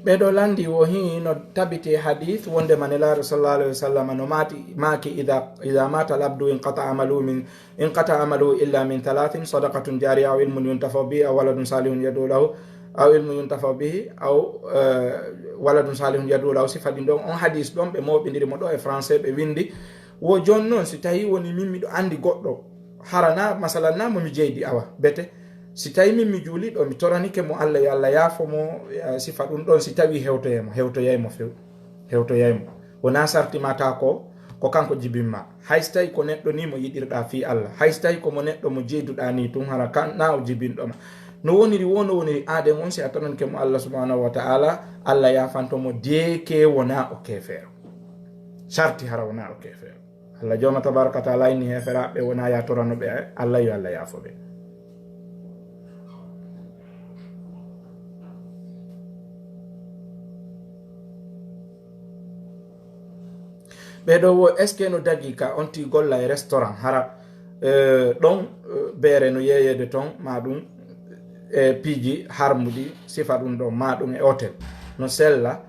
Ɓeɗo landi wo hino tabiti hadith wonde ma Nelaaɗo sallallahu alaihi wasallam no mati, maki, "Idha, idha mata al-abdu inqata amalu min, inqata amalu illa min thalathin, sadaqatun jariya aw ilmun yuntafa bihi aw waladun salihun yad'u lahu, aw ilmun yuntafa bihi aw, eh, waladun salihun yad'u lahu." Sifa ɗin ɗon, on hadith ɗon ɓe moɓindiri mo ɗo e français, ɓe windi, wo jon non, si tawi woni min miɗo andi goɗɗo, harana, masalan, na mo mi jeydi, awa, bete, si tawi min mi juuliɗo, mi toranike mo Allah, yo Allah yaafo mo, eh, sifa ɗum ɗon, si tawi hewtoyay mo, hewtoyay mo few, hewtoyay mo. Wona sarti ma ta ko, ko kanko jibinma. Hay si tawi ko neɗɗo ni mo yiɗirɗa fii Allah, hay si tawi ko mo neɗɗo mo jeyduɗa ni tun, hara kan na o jibinɗo ma. No woniri wo, no woniri aaden on, si a toranike mo Allah subhanahu wa ta'ala, Allah yaafanto mo, deeke wona o keefeero. Sarti hara wona o keefeero. Allah jooma tabaraka wa taala inni heeferaaɓe wona ya torano ɓe Allah, yo Allah yaafo ɓe. Ɓe ɗo wo, est-ce que no dagi ka on ti golla e restaurant hara, eh, ɗon, eh, beere no yeeyede ton, ma ɗum e piiji harmuɗi, sifa ɗum ɗon, ma ɗum e hôtel no sella,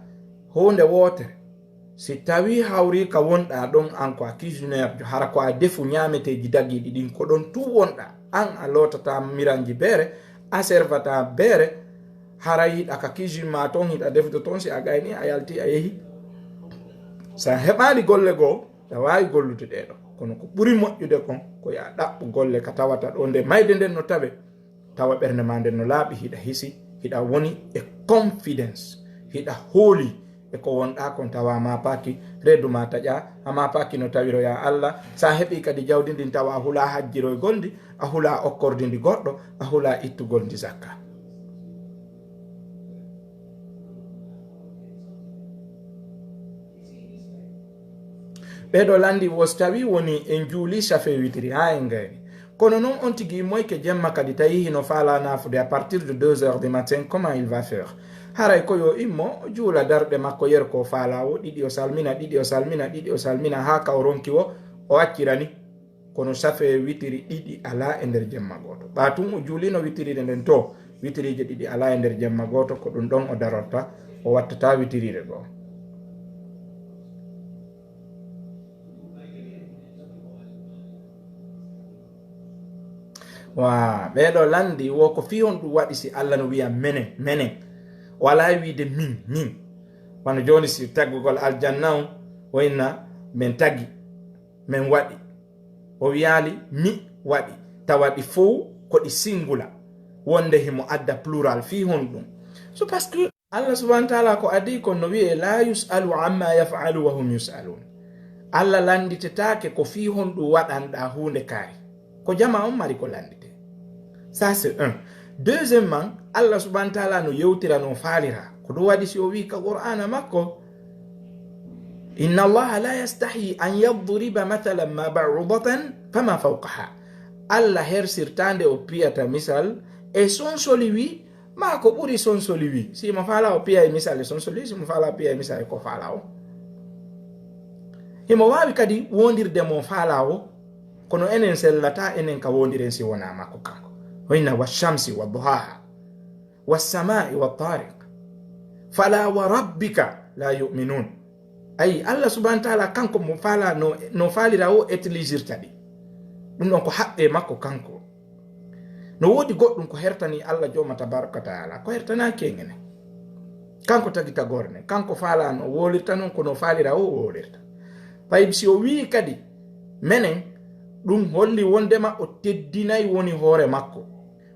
huunde wootere. Si tawi hawri ka wonɗa ɗon an ko a cuisinière jo, hara ko a defu ñaameteeji dagiiɗi ɗin, ko ɗon tu wonɗa, an a lootata miranji beere, a servata beere, hara yiɗa ka cuisine ma ton, hiɗa defude ton, si a gayni a yalti a yehi. Sa heɓaali golle goo, ɗa waawi gollude ɗee ɗo. Kono ko ɓuri moƴƴude kon, ko ya ɗaɓɓu golle ka tawata ɗo nde mayde nden no tawe. Tawa ɓernde ma nden no laaɓi, hiɗa hisi, hiɗa woni e confidence, hiɗa hooli e ko wonɗa kon, tawa a maapaaki, reedu ma taƴa, a maapaaki no tawiro ya Allah. Sa heɓi kadi jawdi ndin, tawa a hula hajjiroygol ndi, a hula okkordi ndi goɗɗo, a hula ittugol ndi zakka. Ɓeɗo landi wo si tawi woni en juuli safe witiri, ha en gayni. Kono non on tigi immoyke jemma kadi tawi hino faala nafude à partir de deux heures du matin, comment il va faire? Haray ko yo immo juula darɗe makko yer ko faala wo, ɗiɗi o salmina, ɗiɗi o salmina, ɗiɗi o salmina, ha ka o ronki wo, o accirani. Kono safe witiri ɗiɗi alaa e nder jemma gooto. Ɓaa tun o juulino witirire nden to, witiriije ɗiɗi alaa e nder jemma gooto, ko ɗum ɗon o darorta, o wattata witirire goo. Wa, ɓee ɗoo lanndi wo ko fii honɗum waɗi si Alla no wi'a menen, menen. O alaa e wi'ude min, min. Wano jooni si taggugol aljanna on, o inna men tagi, men waɗi. O wiyaali mi waɗi. Tawa ɗi fow ko ɗi singular, wonde himo adda plural. Fii honɗum? So parce que Alla subhanahu wa taala ko adii kon no wi'e, "La yus'alu amma yaf'alu wa hum yus'alun." Alla lannditetaake ko fii honɗum waɗanɗaa huunde kaari. Ko jamaa on mari ko lannditee. Ça, c'est un. Deuxièmement, Alla subhanahu wa taala no yewtira no faalira. Ko ɗum waɗi si o wi'i ka Qur'aana makko, "Inna Allaha la yastahyi an yadriba mathalan ma ba'udatan fama fawqaha." Alla hersirtaa nde o piyata misal e sonsoli wi Maa ko ɓuri sonsoli wi. Si mo faala o piya e misal e sonsoli, si mo faala o piya e misal e ko faala o. Himo waawi kadi wondirde mo faala o, kono enen sellata enen ka wondiren si wonaa makko kanko. Hoyna wa shamsi wa duhaha, wa samai wa tariq. Fala wa rabbika la yu'minun. Ayi, Allah subhanahu wa ta'ala kanko mo faala no, no faalira o utilisirta ɗi. Ɗum ɗon ko haqqe makko kanko. No woodi goɗɗum ko hertani Allah jooma tabaraka wa ta'ala, ko hertanaaki en enen. Kanko tagi tagoore nden, kanko faala no wolirta non, ko no faalira o wolirta. Tawi si o wii kadi, menen, ɗum holli wondema o teddinay woni hoore makko.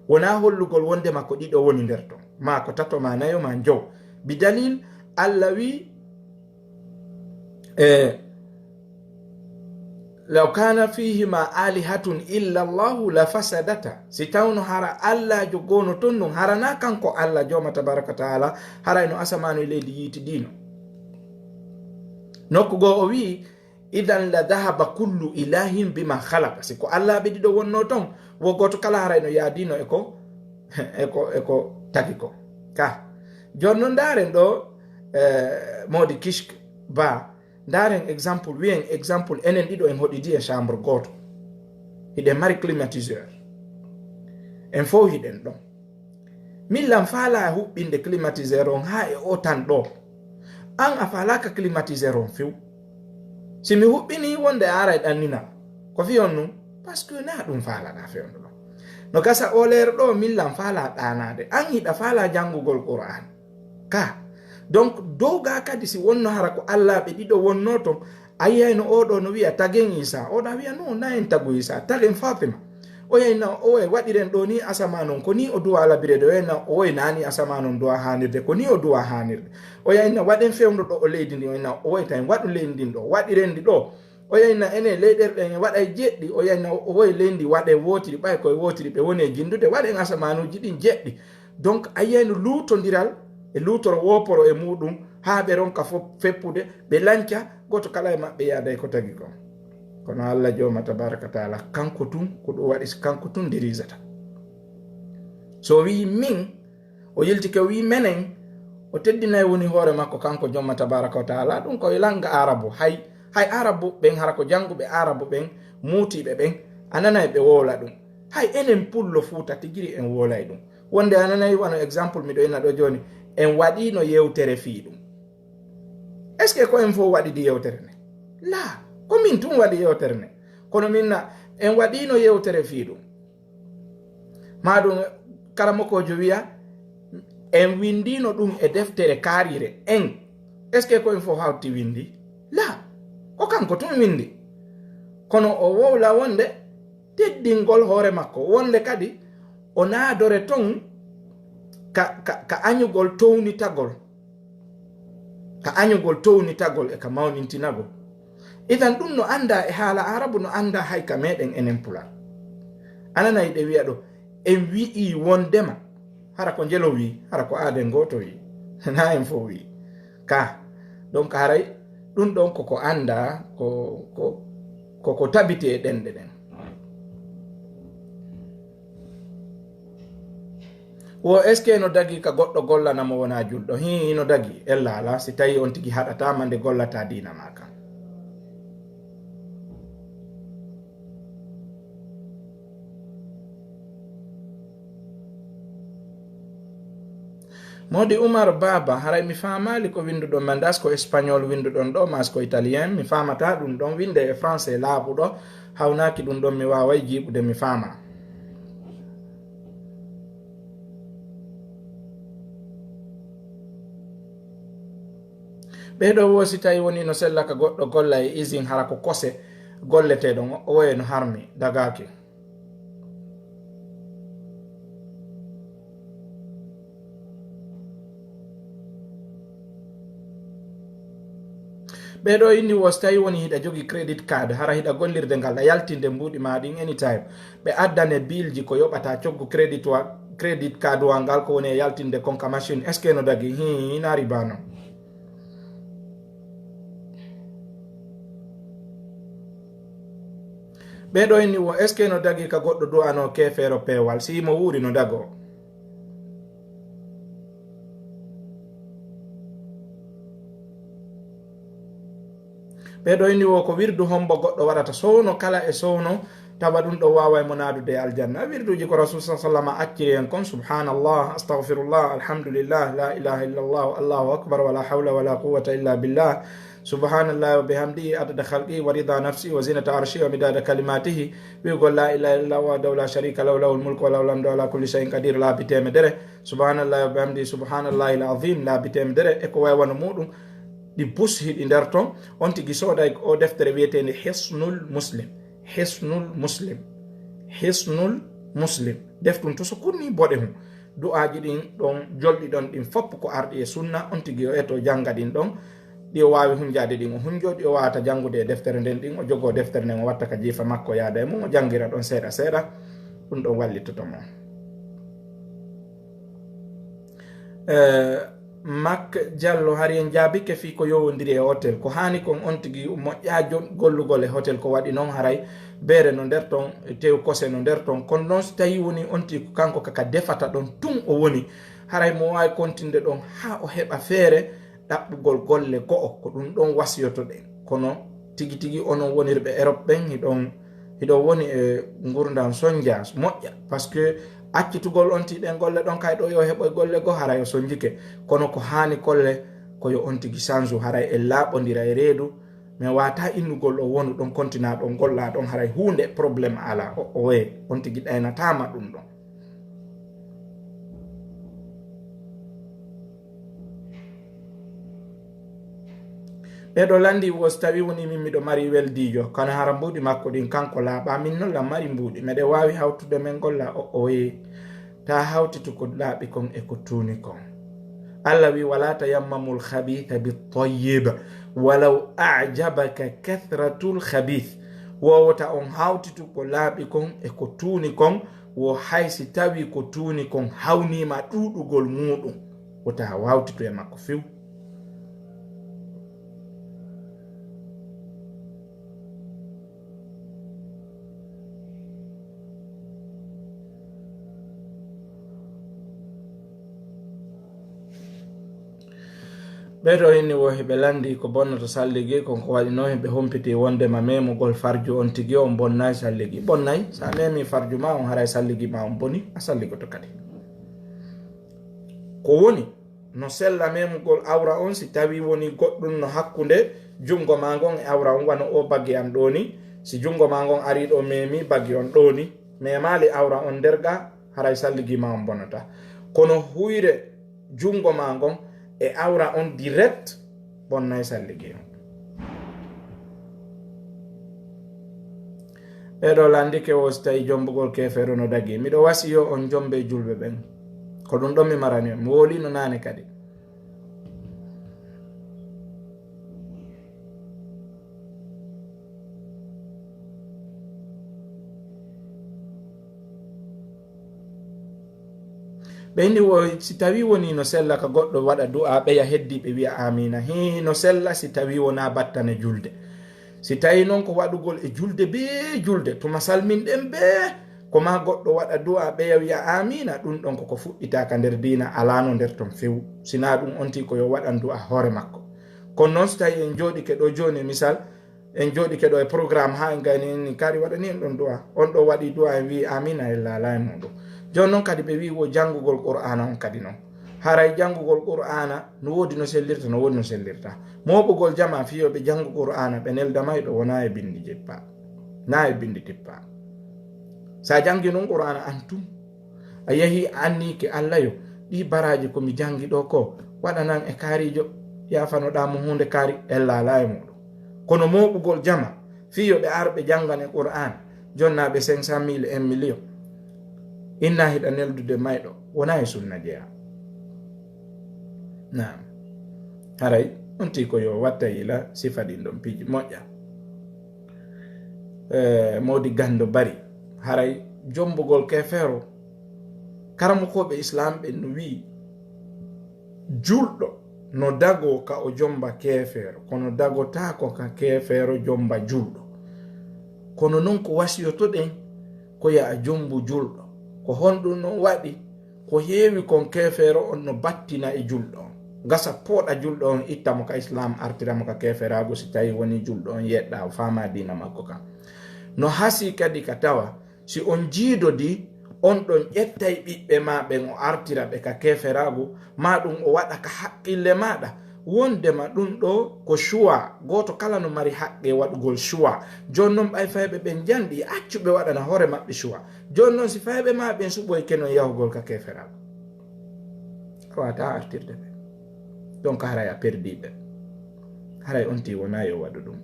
Wonaa hollugol wondema ko ɗiɗo woni nder ton, maa ko tato, maa nayo, maa njow. Bidalil, Allah wii, e, "Law kana fihima alihatun illa Allahu la fasadata." Si tawno hara Allaajo goono ton nun, hara na kanko Allah jooma tabaraka wa ta'ala, haray no asamaanu e leydi yiitidino. Nokku goo o wii, "Idan la dahaba kullu ilahin bima khalaqa." Si ko Allah ɓe ɗiɗo wonno ton, wo gooto kala haray no yaadino e ko, e ko, e ko tagi ko. Ka. Jooni non ndaaren ɗo, eh, Modi Kishk ba. Ndaaren exemple, wiyen exemple, enen ɗiɗo en hoɗidi e chambre gooto. Hiɗen mari climatiseur. En fow hiɗen ɗon. Min lan faalaa huɓɓinde climatiseur on haa e o tan ɗo. An a faalaaka climatiseur on few. Si mi huɓɓini wonde a aray ɗannina. Ko fiyon nun? Parce que na ɗum faalaɗaa fewndo ɗon. No gasa o leer ɗo, min lan faalaa ɗaanaade. An hiɗa faalaa janngugol Qur'an. Ka. Donc, dow ga kadi si wonno hara ko Allah ɓe ɗiɗo wonno ton, a yiyayno oo ɗoo no wiya, "Tagen Isa." Oo ɗaa wiya, "No, na en tagu Isa. Tagen Fatima." O yayna, o way waɗiren ɗoo ni asamaan on. Ko ni o duwa labirede. O yayna, o way naani asamaan on duwa haanirde. Ko ni o duwa haanirde. O yayna, "Waɗen fewndo ɗo o leydi ndi." O yayna, o way tawi waɗu leydi ndin ɗo. Waɗiren ndi ɗo. O yayna, "Ene leyɗerɗe en waɗay jeɗɗi." O yayna, o way leydi waɗe wootiri. Ɓay koye wootiri ɓe woni e jindude. Waɗen asamaanuuji ɗin jeɗɗi. Donc, a yiyayno luutondiral e luutoro wooporo e muɗum, haa ɓe ronka fo-, feppude, ɓe lanca, gooto kala e maɓɓe yaaday ko tagi kon. Kono Allah jooma tabaraka wa taala, kanko tun, ko ɗum waɗi si kanko tun dirijata. So o wi'i min, o yiltike o wi'i menen, o teddinay woni hoore makko kanko jooma tabaraka wa taala, ɗum koye langa Arabu. Hay, hay Arabu ɓen, hara ko janguɓe Arabu ɓen, muutiiɓe ɓen, a nanay ɓe wowla ɗum. Hay enen pullo Fuuta tigiri en wolay ɗum. Wonde a nanay wano exemple miɗo ina ɗo jooni, en waɗiino yewtere fii ɗum. Est-ce que ko en fof waɗidi yewtere ne? Laa, ko min tun waɗi yewtere ne. Kono min na, en waɗiino yewtere fii ɗum. Maa ɗum karamokoojo wiya, en windiino ɗum e deftere kaarire, en. Est-ce que ko en fof hawti windi? Laa, ko kanko tun windi. Kono o wowla wonde teddingol hoore makko, wonde kadi o naadore ton ka, ka, ka añugol townitagol, ka añugol townitagol e ka mawnintinagol. Idan ɗum no anndaa e haala Arabu, no anndaa hay ka meɗen enen Pulaar. A nanay ɗe wi'a ɗo, en wi'i wondema, hara ko njelo wi, hara ko aaden gooto wi, na en fof wi. Ka, donc haray ɗum ɗon koko anndaa, ko, ko, koko tabiti e ɗenɗe ɗen. Wo est-ce que no dagi ka goɗɗo gollana mo wona julɗo? Hii, hino dagi. Ella ala, si tawi on tigi haɗata ma nde gollata diina ma kan. Modi Umar Baba, haray mi faamaali ko winnduɗon, ma ndas ko espagnol winnduɗon ɗo, mas ko italien, mi faamataa ɗum ɗon, winnde e français laaɓuɗo, hawnaaki ɗum ɗon, mi waaway jiiɓude, mi faama. Ɓee ɗoo wo si tawi woni no sella ka goɗɗo golla e usine, hara ko kose golleteeɗon, o, o waye no harmi, dagaaki. Ɓee ɗoo inni wo, so tawi woni hiɗa jogi credit card, hara hiɗa gollirde ngal, a yaltinde mbuuɗi ma ɗin anytime. Ɓe addane biilji ko yoɓata coggu credit wa, credit card wa ngal ko woni e yaltinde kon ka machine. Est-ce que no dagi? Hii, hina riba non. Ɓee ɗoo inni wo, est-ce que no dagi ka goɗɗo du'anoo keefeero peewal, si mo wuuri no dagoo? Ɓeɗo inni wo ko wirdu hombo goɗɗo waɗata sowno kala e sowno, tawa ɗum ɗo waaway mo naadude e aljanna. Wirduji ko Rasul sa sallam acciri en kon: subhanallah, astaghfirullah, alhamdulillah, la ilaha illallah, allahu akbar, wala hawla wala quwwata illa billah. Subhanallahi wa bihamdihi, adada khalqihi wa rida nafsihi wa zinata arshihi wa midada kalimatihi. Wi'ugol la ilaha illallah wahdahu la sharika lahu, lahul mulku wa lahul hamdu ala kulli shay'in qadir, laabi temedere. Subhanallahi wa bihamdihi, subhanallahi al-azim, laabi temedere, e ko way wano muɗum. Ɗi bus hiɗi nder ton. On tigi sooday o deftere wi'eteende Hisnul Muslim. Hisnul Muslim. Hisnul Muslim. Deftum to so kunni boɗe mum. Du'aaji ɗin ɗon, jolɗi ɗon ɗin fof ko arɗi e sunna, on tigi o eto jannga ɗin ɗon. Ɗi o waawi hunjaade ɗin, o hunjoo, ɗi o waawata janngude e deftere nden ɗin, o jogoo deftere nden, o watta ka jiifa makko, yaada e mum, o janngira ɗon seeɗa seeɗa. Ɗum ɗon wallitoto mo. Eh, Mak Jallo, hari en jaabike fii ko yowondiri e hotel. Ko haani kon, on tigi moƴƴaa jon-, gollugol e hotel, ko waɗi non haray beere no nder ton, tew kose no nder ton. Kono non si tawii woni on tigi ko kanko kaka defata ɗon tun o woni, haray mo waawi kontinde ɗon haa o heɓa feere ɗaɓɓugol golle go'o. Ko ɗum ɗon wasiyotoɗen. Kono tigi tigi onon wonirɓe Europe ɓen, hiɗon, hiɗon woni e ngurndan sonja moƴƴa. Parce que accitugol on tigi ɗen golle ɗon kay ɗo yo heɓoy golle goo, haray o sonjike. Kono ko haani kolle ko yo on tigi sanju, haray en laaɓondira e reedu. Mais wata innugol o wonu ɗon kontina ɗon golla ɗon, haray huunde problème alaa. O, oye, on tigi ɗaynataama ɗum ɗon. Ɓeɗo lanndi wo si tawii woni min miɗo mari weldiijo, kono hara mbuuɗi makko ɗin kanko laaɓaa, min non lan mari mbuuɗi. Meɗen waawi hawtude men golla. O, oye, ta hawtitu ko laaɓi kon e ko tuuni kon. Allah wi: wala tayammamul khabitha bit tayyib walaw a'jabaka kathratul khabith. Wowota on hawtitu ko laaɓi kon e ko tuuni kon, wo hay si tawii ko tuuni kon hawniima ɗuuɗugol muuɗum, wota hawtitu e makko few. Ɓeɗo inni wo hiɓe lanndi ko bonnata salligi kon, ko waɗi non hiɓe humpiti wondema memugol farju on tigi on bonnay salligi. Bonnay, sa memi farju ma on, haray salligi ma on boni, a salligoto kadi. Ko woni, no sella memugol awra on si tawi woni goɗɗum no hakkunde junngo ma ngon e awra on, wano o bagi an ɗo ni. Si junngo ma ngon ari ɗo memi bagi on ɗo ni, memaali awra on nder ga, haray salligi ma on bonata. Kono huyre junngo ma ngon e awra on direct, bonnay salligi on. Ɓeɗo lanndike wo si tawi jommbugol keefeero no dagi. Miɗo wasiyo on jombe julɓe ɓen. Ko ɗum ɗon mi marani on. Mi wowlino naane kadi. Ɓe inni wo, si tawi woni no sella ka goɗɗo waɗa du'a, ɓeya heddi ɓe wi'a amina. Hii, no sella si tawi wona battane julde. Si tawi non ko waɗugol e julde be julde, tuma salminɗen be, ko ma goɗɗo waɗa du'a, ɓeya wi'a amina, ɗum ɗon koko fuɗɗita ka nder diina, alano nder ton few. Sina ɗum on ti ko yo waɗan du'a hoore makko. Kono non si tawi en jooɗike ɗo jooni, misal, en jooɗike ɗo e programme, haa en gayni en ni, kadi waɗani en ɗon du'a. On ɗo waɗi du'a, en wi'i amina, en laala e muɗum. Jooni non kadi ɓe wi'i wo janngugol Qur'aana on kadi non. Haray janngugol Qur'aana no woodi no sellirta, no woodi no sellirta. Mooɓugol jama fiyooɓe janngu Qur'aana, ɓe nelda mayɗo wona e binndi jippa, na e binndi tippa. Sa janngi non Qur'aana an tun, a yehi, a anniike Alla yo, ɗi baraaji ko mi janngi ɗo ko, waɗanan e kaariijo, yaafanoɗaa mo huunde kaari, en laalaa e muuɗum. Kono mooɓugol jama, fii yo ɓe ar ɓe janngane Qur'aan, jonnaaɓe cinq cent mille, un million. Inna hiɗa neldude mayɗo, wonaa e sunna jeyaa. Naam. Haray, on tii ko yo watta yila sifa ɗin ɗon piiji moƴƴa. Eh, Mawdi Ganndo Bari, haray jommbugol keefeero. Karamokooɓe Islaam ɓen no wi'i, julɗo no dagoo ka o jommba keefeero, kono dagotaako ka keefeero jommba julɗo. Kono non ko wasiyotoɗen ko ya a jommbu julɗo. Ko honɗum non waɗi? Ko heewi kon keefeero on no battina e julɗo on. Gasa pooɗa julɗo on, itta mo ka Islam, artira mo ka keeferaagu, si tawi woni julɗo on yeɗɗa, o faama diina makko kan. No hasii kadi ka tawa, si on jiidodii, on ɗon ƴettay ɓiɓɓe maa ɓen, o artira ɓe ka keeferaagu, maa ɗum o waɗa ka haqqille maaɗa. Wondema ɗum ɗoo ko choix, gooto kala no mari haqqe waɗugol choix. Jooni non, ɓay fayɓe ɓen janɗii, accu ɓe waɗana hoore maɓɓe choix. Jooni non, si fayɓe maa ɓen suɓoyke non yahugol ka keeferaagu, a waawataa artirde ɓe. Donc, haray a perdii ɓe. Haray on tii wonaa yo waɗu ɗum.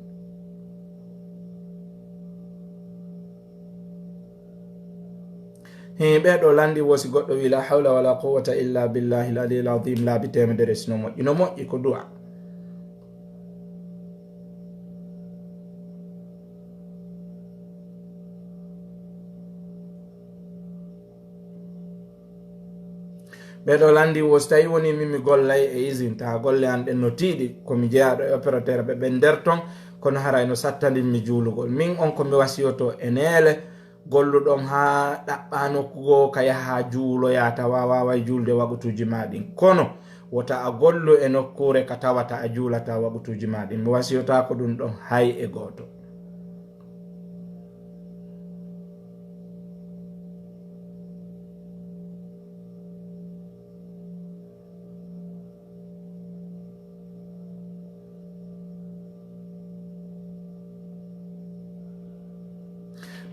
Hii, ɓee ɗoo lanndii wo si goɗɗo wii, "La hawla wala quwwata illa billahi l-aliyyil azim," laabi teemedere, si no moƴƴi. No moƴƴi ko du'a. Ɓee ɗoo lanndii wo si tawi woni min mi gollay e usine, taa golle an ɗen no tiiɗi, ko mi jeyaaɗo e opérateur ɓe ɓen nder ton, kono haray no sattandin mi juulugol. Min on ko mi wasiyotoo e neele, golluɗon haa ɗaɓɓaa nokku goo ka yahaa juuloyaa, tawa a waaway juulde waqutuuji maa ɗin. Kono wota a gollu e nokkuure ka tawata a juulataa waqutuuji maa ɗin. Mi wasiyotaako ɗum ɗon hay e gooto.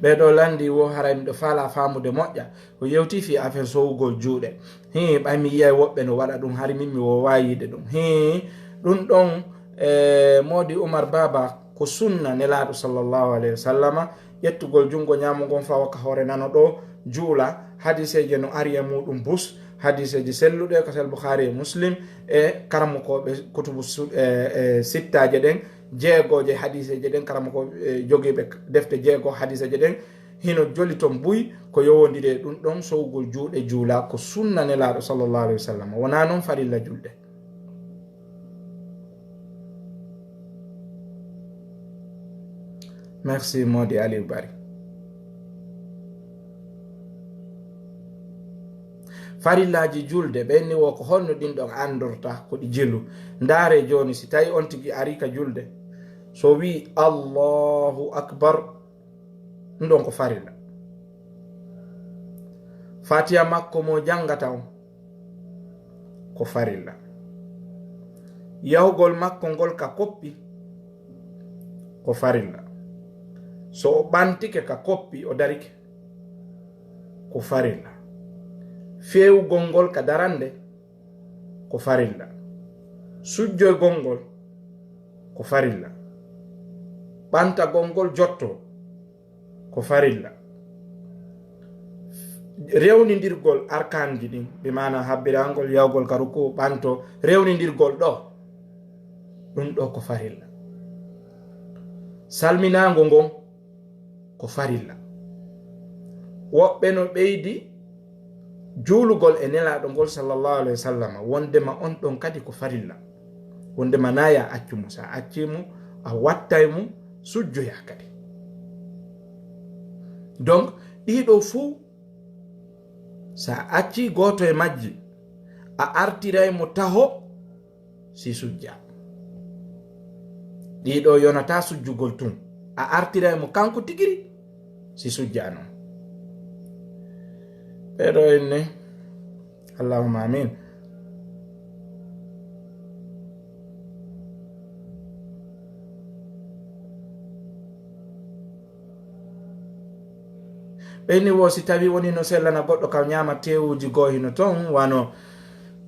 Ɓee ɗoo lanndii wo haray miɗo faalaa faamude moƴƴa. O yewtii fii affaire sowugol juuɗe. Hii, ɓay mi yi'ay woɓɓe no waɗa ɗum, hari min mi woowaa yi'ude ɗum. Hii, ɗum ɗon, e, Moodi Umar Baaba, ko sunna Nelaaɗo sallallahu alayhi wa sallama, ƴettugol junngo ñaamo ngon fawa ka hoore nano ɗoo, juula. Hadiiseeje no ari e muuɗum bus, hadiiseeje selluɗe, ka Sahih Bukhari e Muslim, e karamokooɓe kutubu su-, e, e sittaaje ɗen, jeegooje hadiiseeje ɗen, karamokooɓe, e, jogiiɓe defte jeego hadiiseeje ɗen, hino joli ton buy, ko yowondiri e ɗum ɗon, sowugol juuɗe juula, ko sunna Nelaaɗo sallallahu alayhi wa sallam, wonaa non farilla julde. Merci, Moodi Aliou Bari. Farillaaji julde, ɓen ni wo ko honno ɗin ɗon anndorta ko ɗi jelu? Ndaare jooni, si tawi on tigi ari ka julde, so wi'i, "Allahu Akbar," ɗum ɗon ko farilla. Fatiha makko mo janngata on, ko farilla. Yahugol makko ngol ka koppi, ko farilla. So o ɓantike ka koppi, o darike, ko farilla. Feewugol ngol ka darannde, ko farilla. Sujjoygol ngol, ko farilla. Ɓantagol ngol jotto, ko farilla. Rewnindirgol arkaanji ɗin, bi maana habbirangol, yahugol ka ruku, ɓanto, rewnindirgol ɗoo, ɗum ɗoo ko farilla. Salminaango ngon, ko farilla. Woɓɓe no ɓeydi juulugol e Nelaaɗo ngol sallallahu alayhi wa sallam, wondema on ɗon kadi ko farilla. Wondema na ya accu mo, sa acci mo, a wattay mo, sujjoya kadi. Donc, ɗiɗo fuu, sa acci gooto e majji, a artiray mo taho, si sujja. Ɗiɗo yonataa sujjugol tun. A artiray mo kanko tigiri, si sujja non. Ɓeɗo inni, Allahumma amin. Ɓeyni wo, si tawi woni no sellana goɗɗo ka ñaama teewuji goo hino ton, wano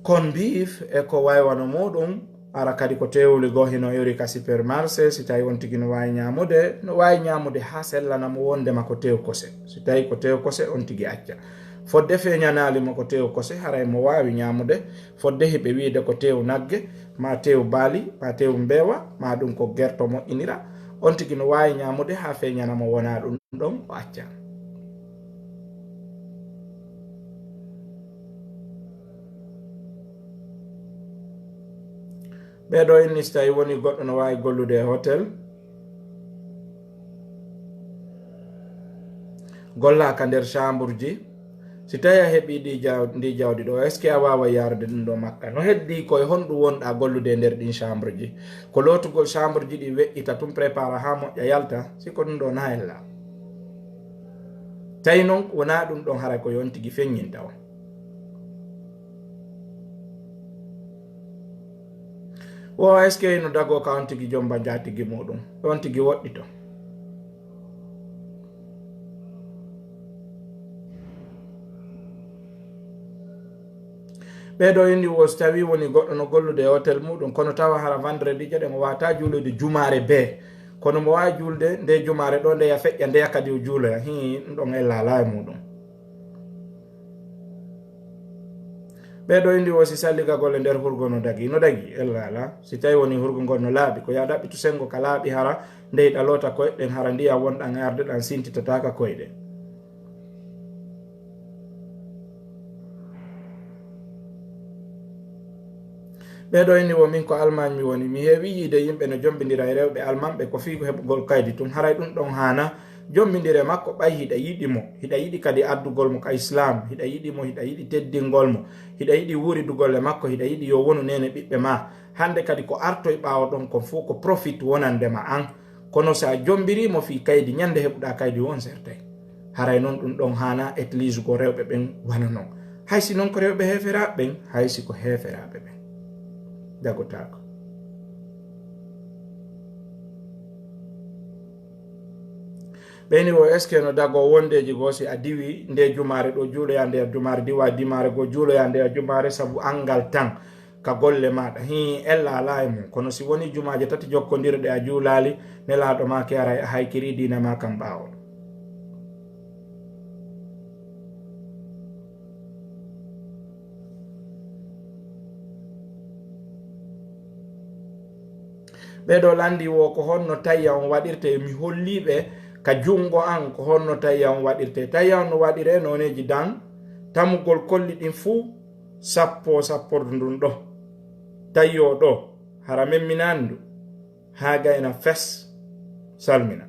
corned beef e ko way wano muɗum, ara kadi ko teewuli goo hino yori ka supermarché, si tawi on tigi no waawi ñaamude, no waawi ñaamude haa sellana mo wondema ko teew kose. Si tawi ko teew kose, on tigi acca. Fodde feeñanaali mo ko teew kose, haray mo waawi ñaamude. Fodde hiɓe wiide ko teew nagge, maa teew baali, maa teew mbeewa, maa ɗum ko gerto moƴƴinira, on tigi no waawi ñaamude haa feeñana mo wonaa ɗum ɗon, o acca. Ɓee ɗoo inni, si tawi woni goɗɗo no waawi gollude e hotel, golla ka nder chambre ji, Si tawi a heɓi ndi jaw-, ndi jawdi ɗo, est-ce que a waawa yaarude ɗum ɗo Makka? No heddi ko e honɗum wonɗa gollude e nder ɗin chambre ji? Ko lootugol chambre ji ɗi weƴƴita tun, prépara haa moƴƴa yalta, si ko ɗum ɗo na ella. Tawi non wonaa ɗum ɗon haray ko yon tigi feññinta on. Wo est-ce que no dagoo ka on tigi jomba njaatigi muɗum? On tigi woɗɗito. Ɓee ɗo indi wo so tawi woni goɗɗo no gollude e hôtel muɗum, kono tawa hara vendredi je ɗen o wata juulude jumaare bee. Kono mo waawi juulde nde jumaare ɗo, nde ya feƴƴa, nde ya kadi o juuloya. Hii, ɗum ɗon ella alaa e muɗum. Ɓee ɗo indi wo si salligagol e nder hurgo no dagi. No dagi, ella alaa. Si tawi woni hurgo ngol no laaɓi, ko ya ɗaɓɓitu sengo ka laaɓi hara, nde hiɗa loota koyɗe ɗen hara ndiya wonɗan e arde ɗan sintitata ka koyɗe. Ɓee ɗo inni wo min ko Almaañ mi woni. Mi heewi yiide yimɓe no jombindira e rewɓe Almanɓe ko fii ko heɓugol kaydi tun. Haray ɗum ɗon haana jombindire makko ɓay hiɗa yiɗi mo, hiɗa yiɗi kadi addugol mo ka Islaam, hiɗa yiɗi mo, hiɗa yiɗi teddingol mo, hiɗa yiɗi wuuridugol e makko, hiɗa yiɗi yo wonu neene ɓiɓɓe ma. Hannde kadi ko artoy ɓaawo ɗon kon fow ko profit wonande ma an. Kono si a jombiri mo fii kaydi, ñande heɓuɗa kaydi won sertay. Haray non ɗum ɗon haana église ko rewɓe ɓen wano non. Hay si non ko rewɓe heeferaaɓe ɓen, hay si ko heeferaaɓe ɓen. Dagotaako. Ɓeyni wo est-ce que no dagoo wondeeji goo si a diwi nde jumaare ɗo juuloya nde a jumaare, diwa dimaare goo juuloya nde a jumaare sabu angal tan ka golle maaɗa. Hii, ella alaa e mum. Kono si woni jumaaje tati jokkondirɗe a juulaali, Nelaaɗo maaki haray a haykiri diina ma kan ɓaawo. Ɓee ɗo lanndi wo ko honno tayya on waɗirte, mi holli ɓe ka junngo an ko honno tayya on waɗirte. Tayya on no waɗiree nooneeji dan, tamugol kolli ɗin fuu, sappo sappordu ndun ɗo. Tayyo ɗo, hara memminandu, haa gayna fes, salmina.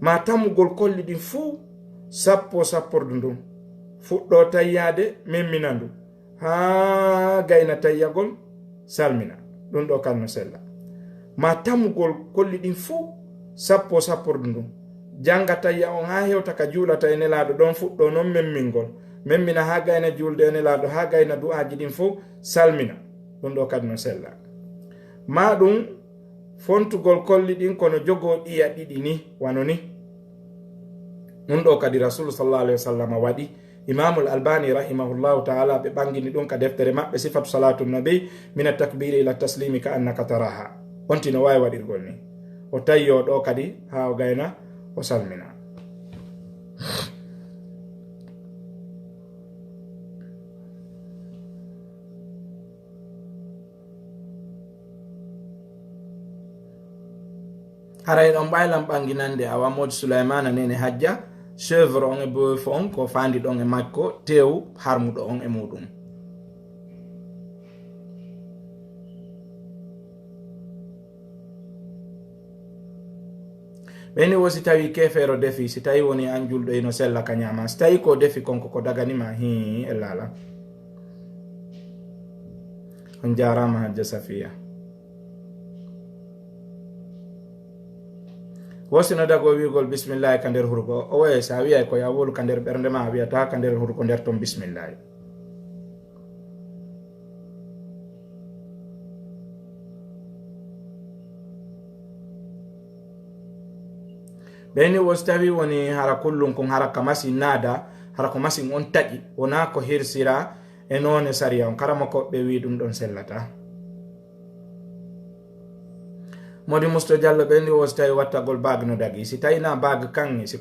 Ma tamugol kolli ɗin fuu, sappo sappordu ndun. Fuɗɗo tayyaade, memmina ndu, haa gayna tayyagol, salmina. Ɗum ɗo kan no sella. Ma tamugol kolli ɗin fuu, sappo sappordu ndun. Jannga tayya on haa hewta ka juulata e Nelaaɗo, ɗon fuɗɗo non memmingol. Memmina haa gayna juulde e Nelaaɗo, haa gayna du'aaji ɗin fuu, salmina. Ɗum ɗo kadi no sella. Ma ɗum fontugol kolli ɗin kono jogoo ɗiya ɗiɗi ni, wano ni. Ɗum ɗo kadi Rasulu sallallahu alaihi wasallam waɗi. Imamul Albani rahimahullahu ta'ala, ɓe ɓangini ɗum ka deftere maɓɓe Sifatu Salatu Nabi, mina takbiri ila taslimi ka annaka taraha. On tino waawi waɗirgol ni. O tayyo ɗo kadi, haa o gayna, o salmina. Haray ɗon ɓaylan ɓanginande awa Modi Sulaymana Nene Hajja, chèvre on e bœuf on ko fandi ɗon e makko, tew harmuɗo on e muɗum. Ɓeni wo si tawi kefeero defi, si tawi woni an julɗo ino sella ka ñaama, si tawi ko defi kon ko ko daganima, hii, e laala. On jaaraama Hajja Safiya. Wo sino dago wi'ugol bismillahi ka nder hurgo, o waye sa wi'ay ko ya wolu ka nder ɓernde ma, a wi'ata ka nder hurgo nder ton bismillahi. Ɓeni wo si tawi woni hara kullum kun hara ka masin naada, hara ko masin on taƴi, wona ko hirsira e noone sariya on, karamoko ɓe wi ɗum ɗon sellata. Modi Musto Jallo ɓeni wo si tawi wattagol baag no dagi, si tawi na baag kan, si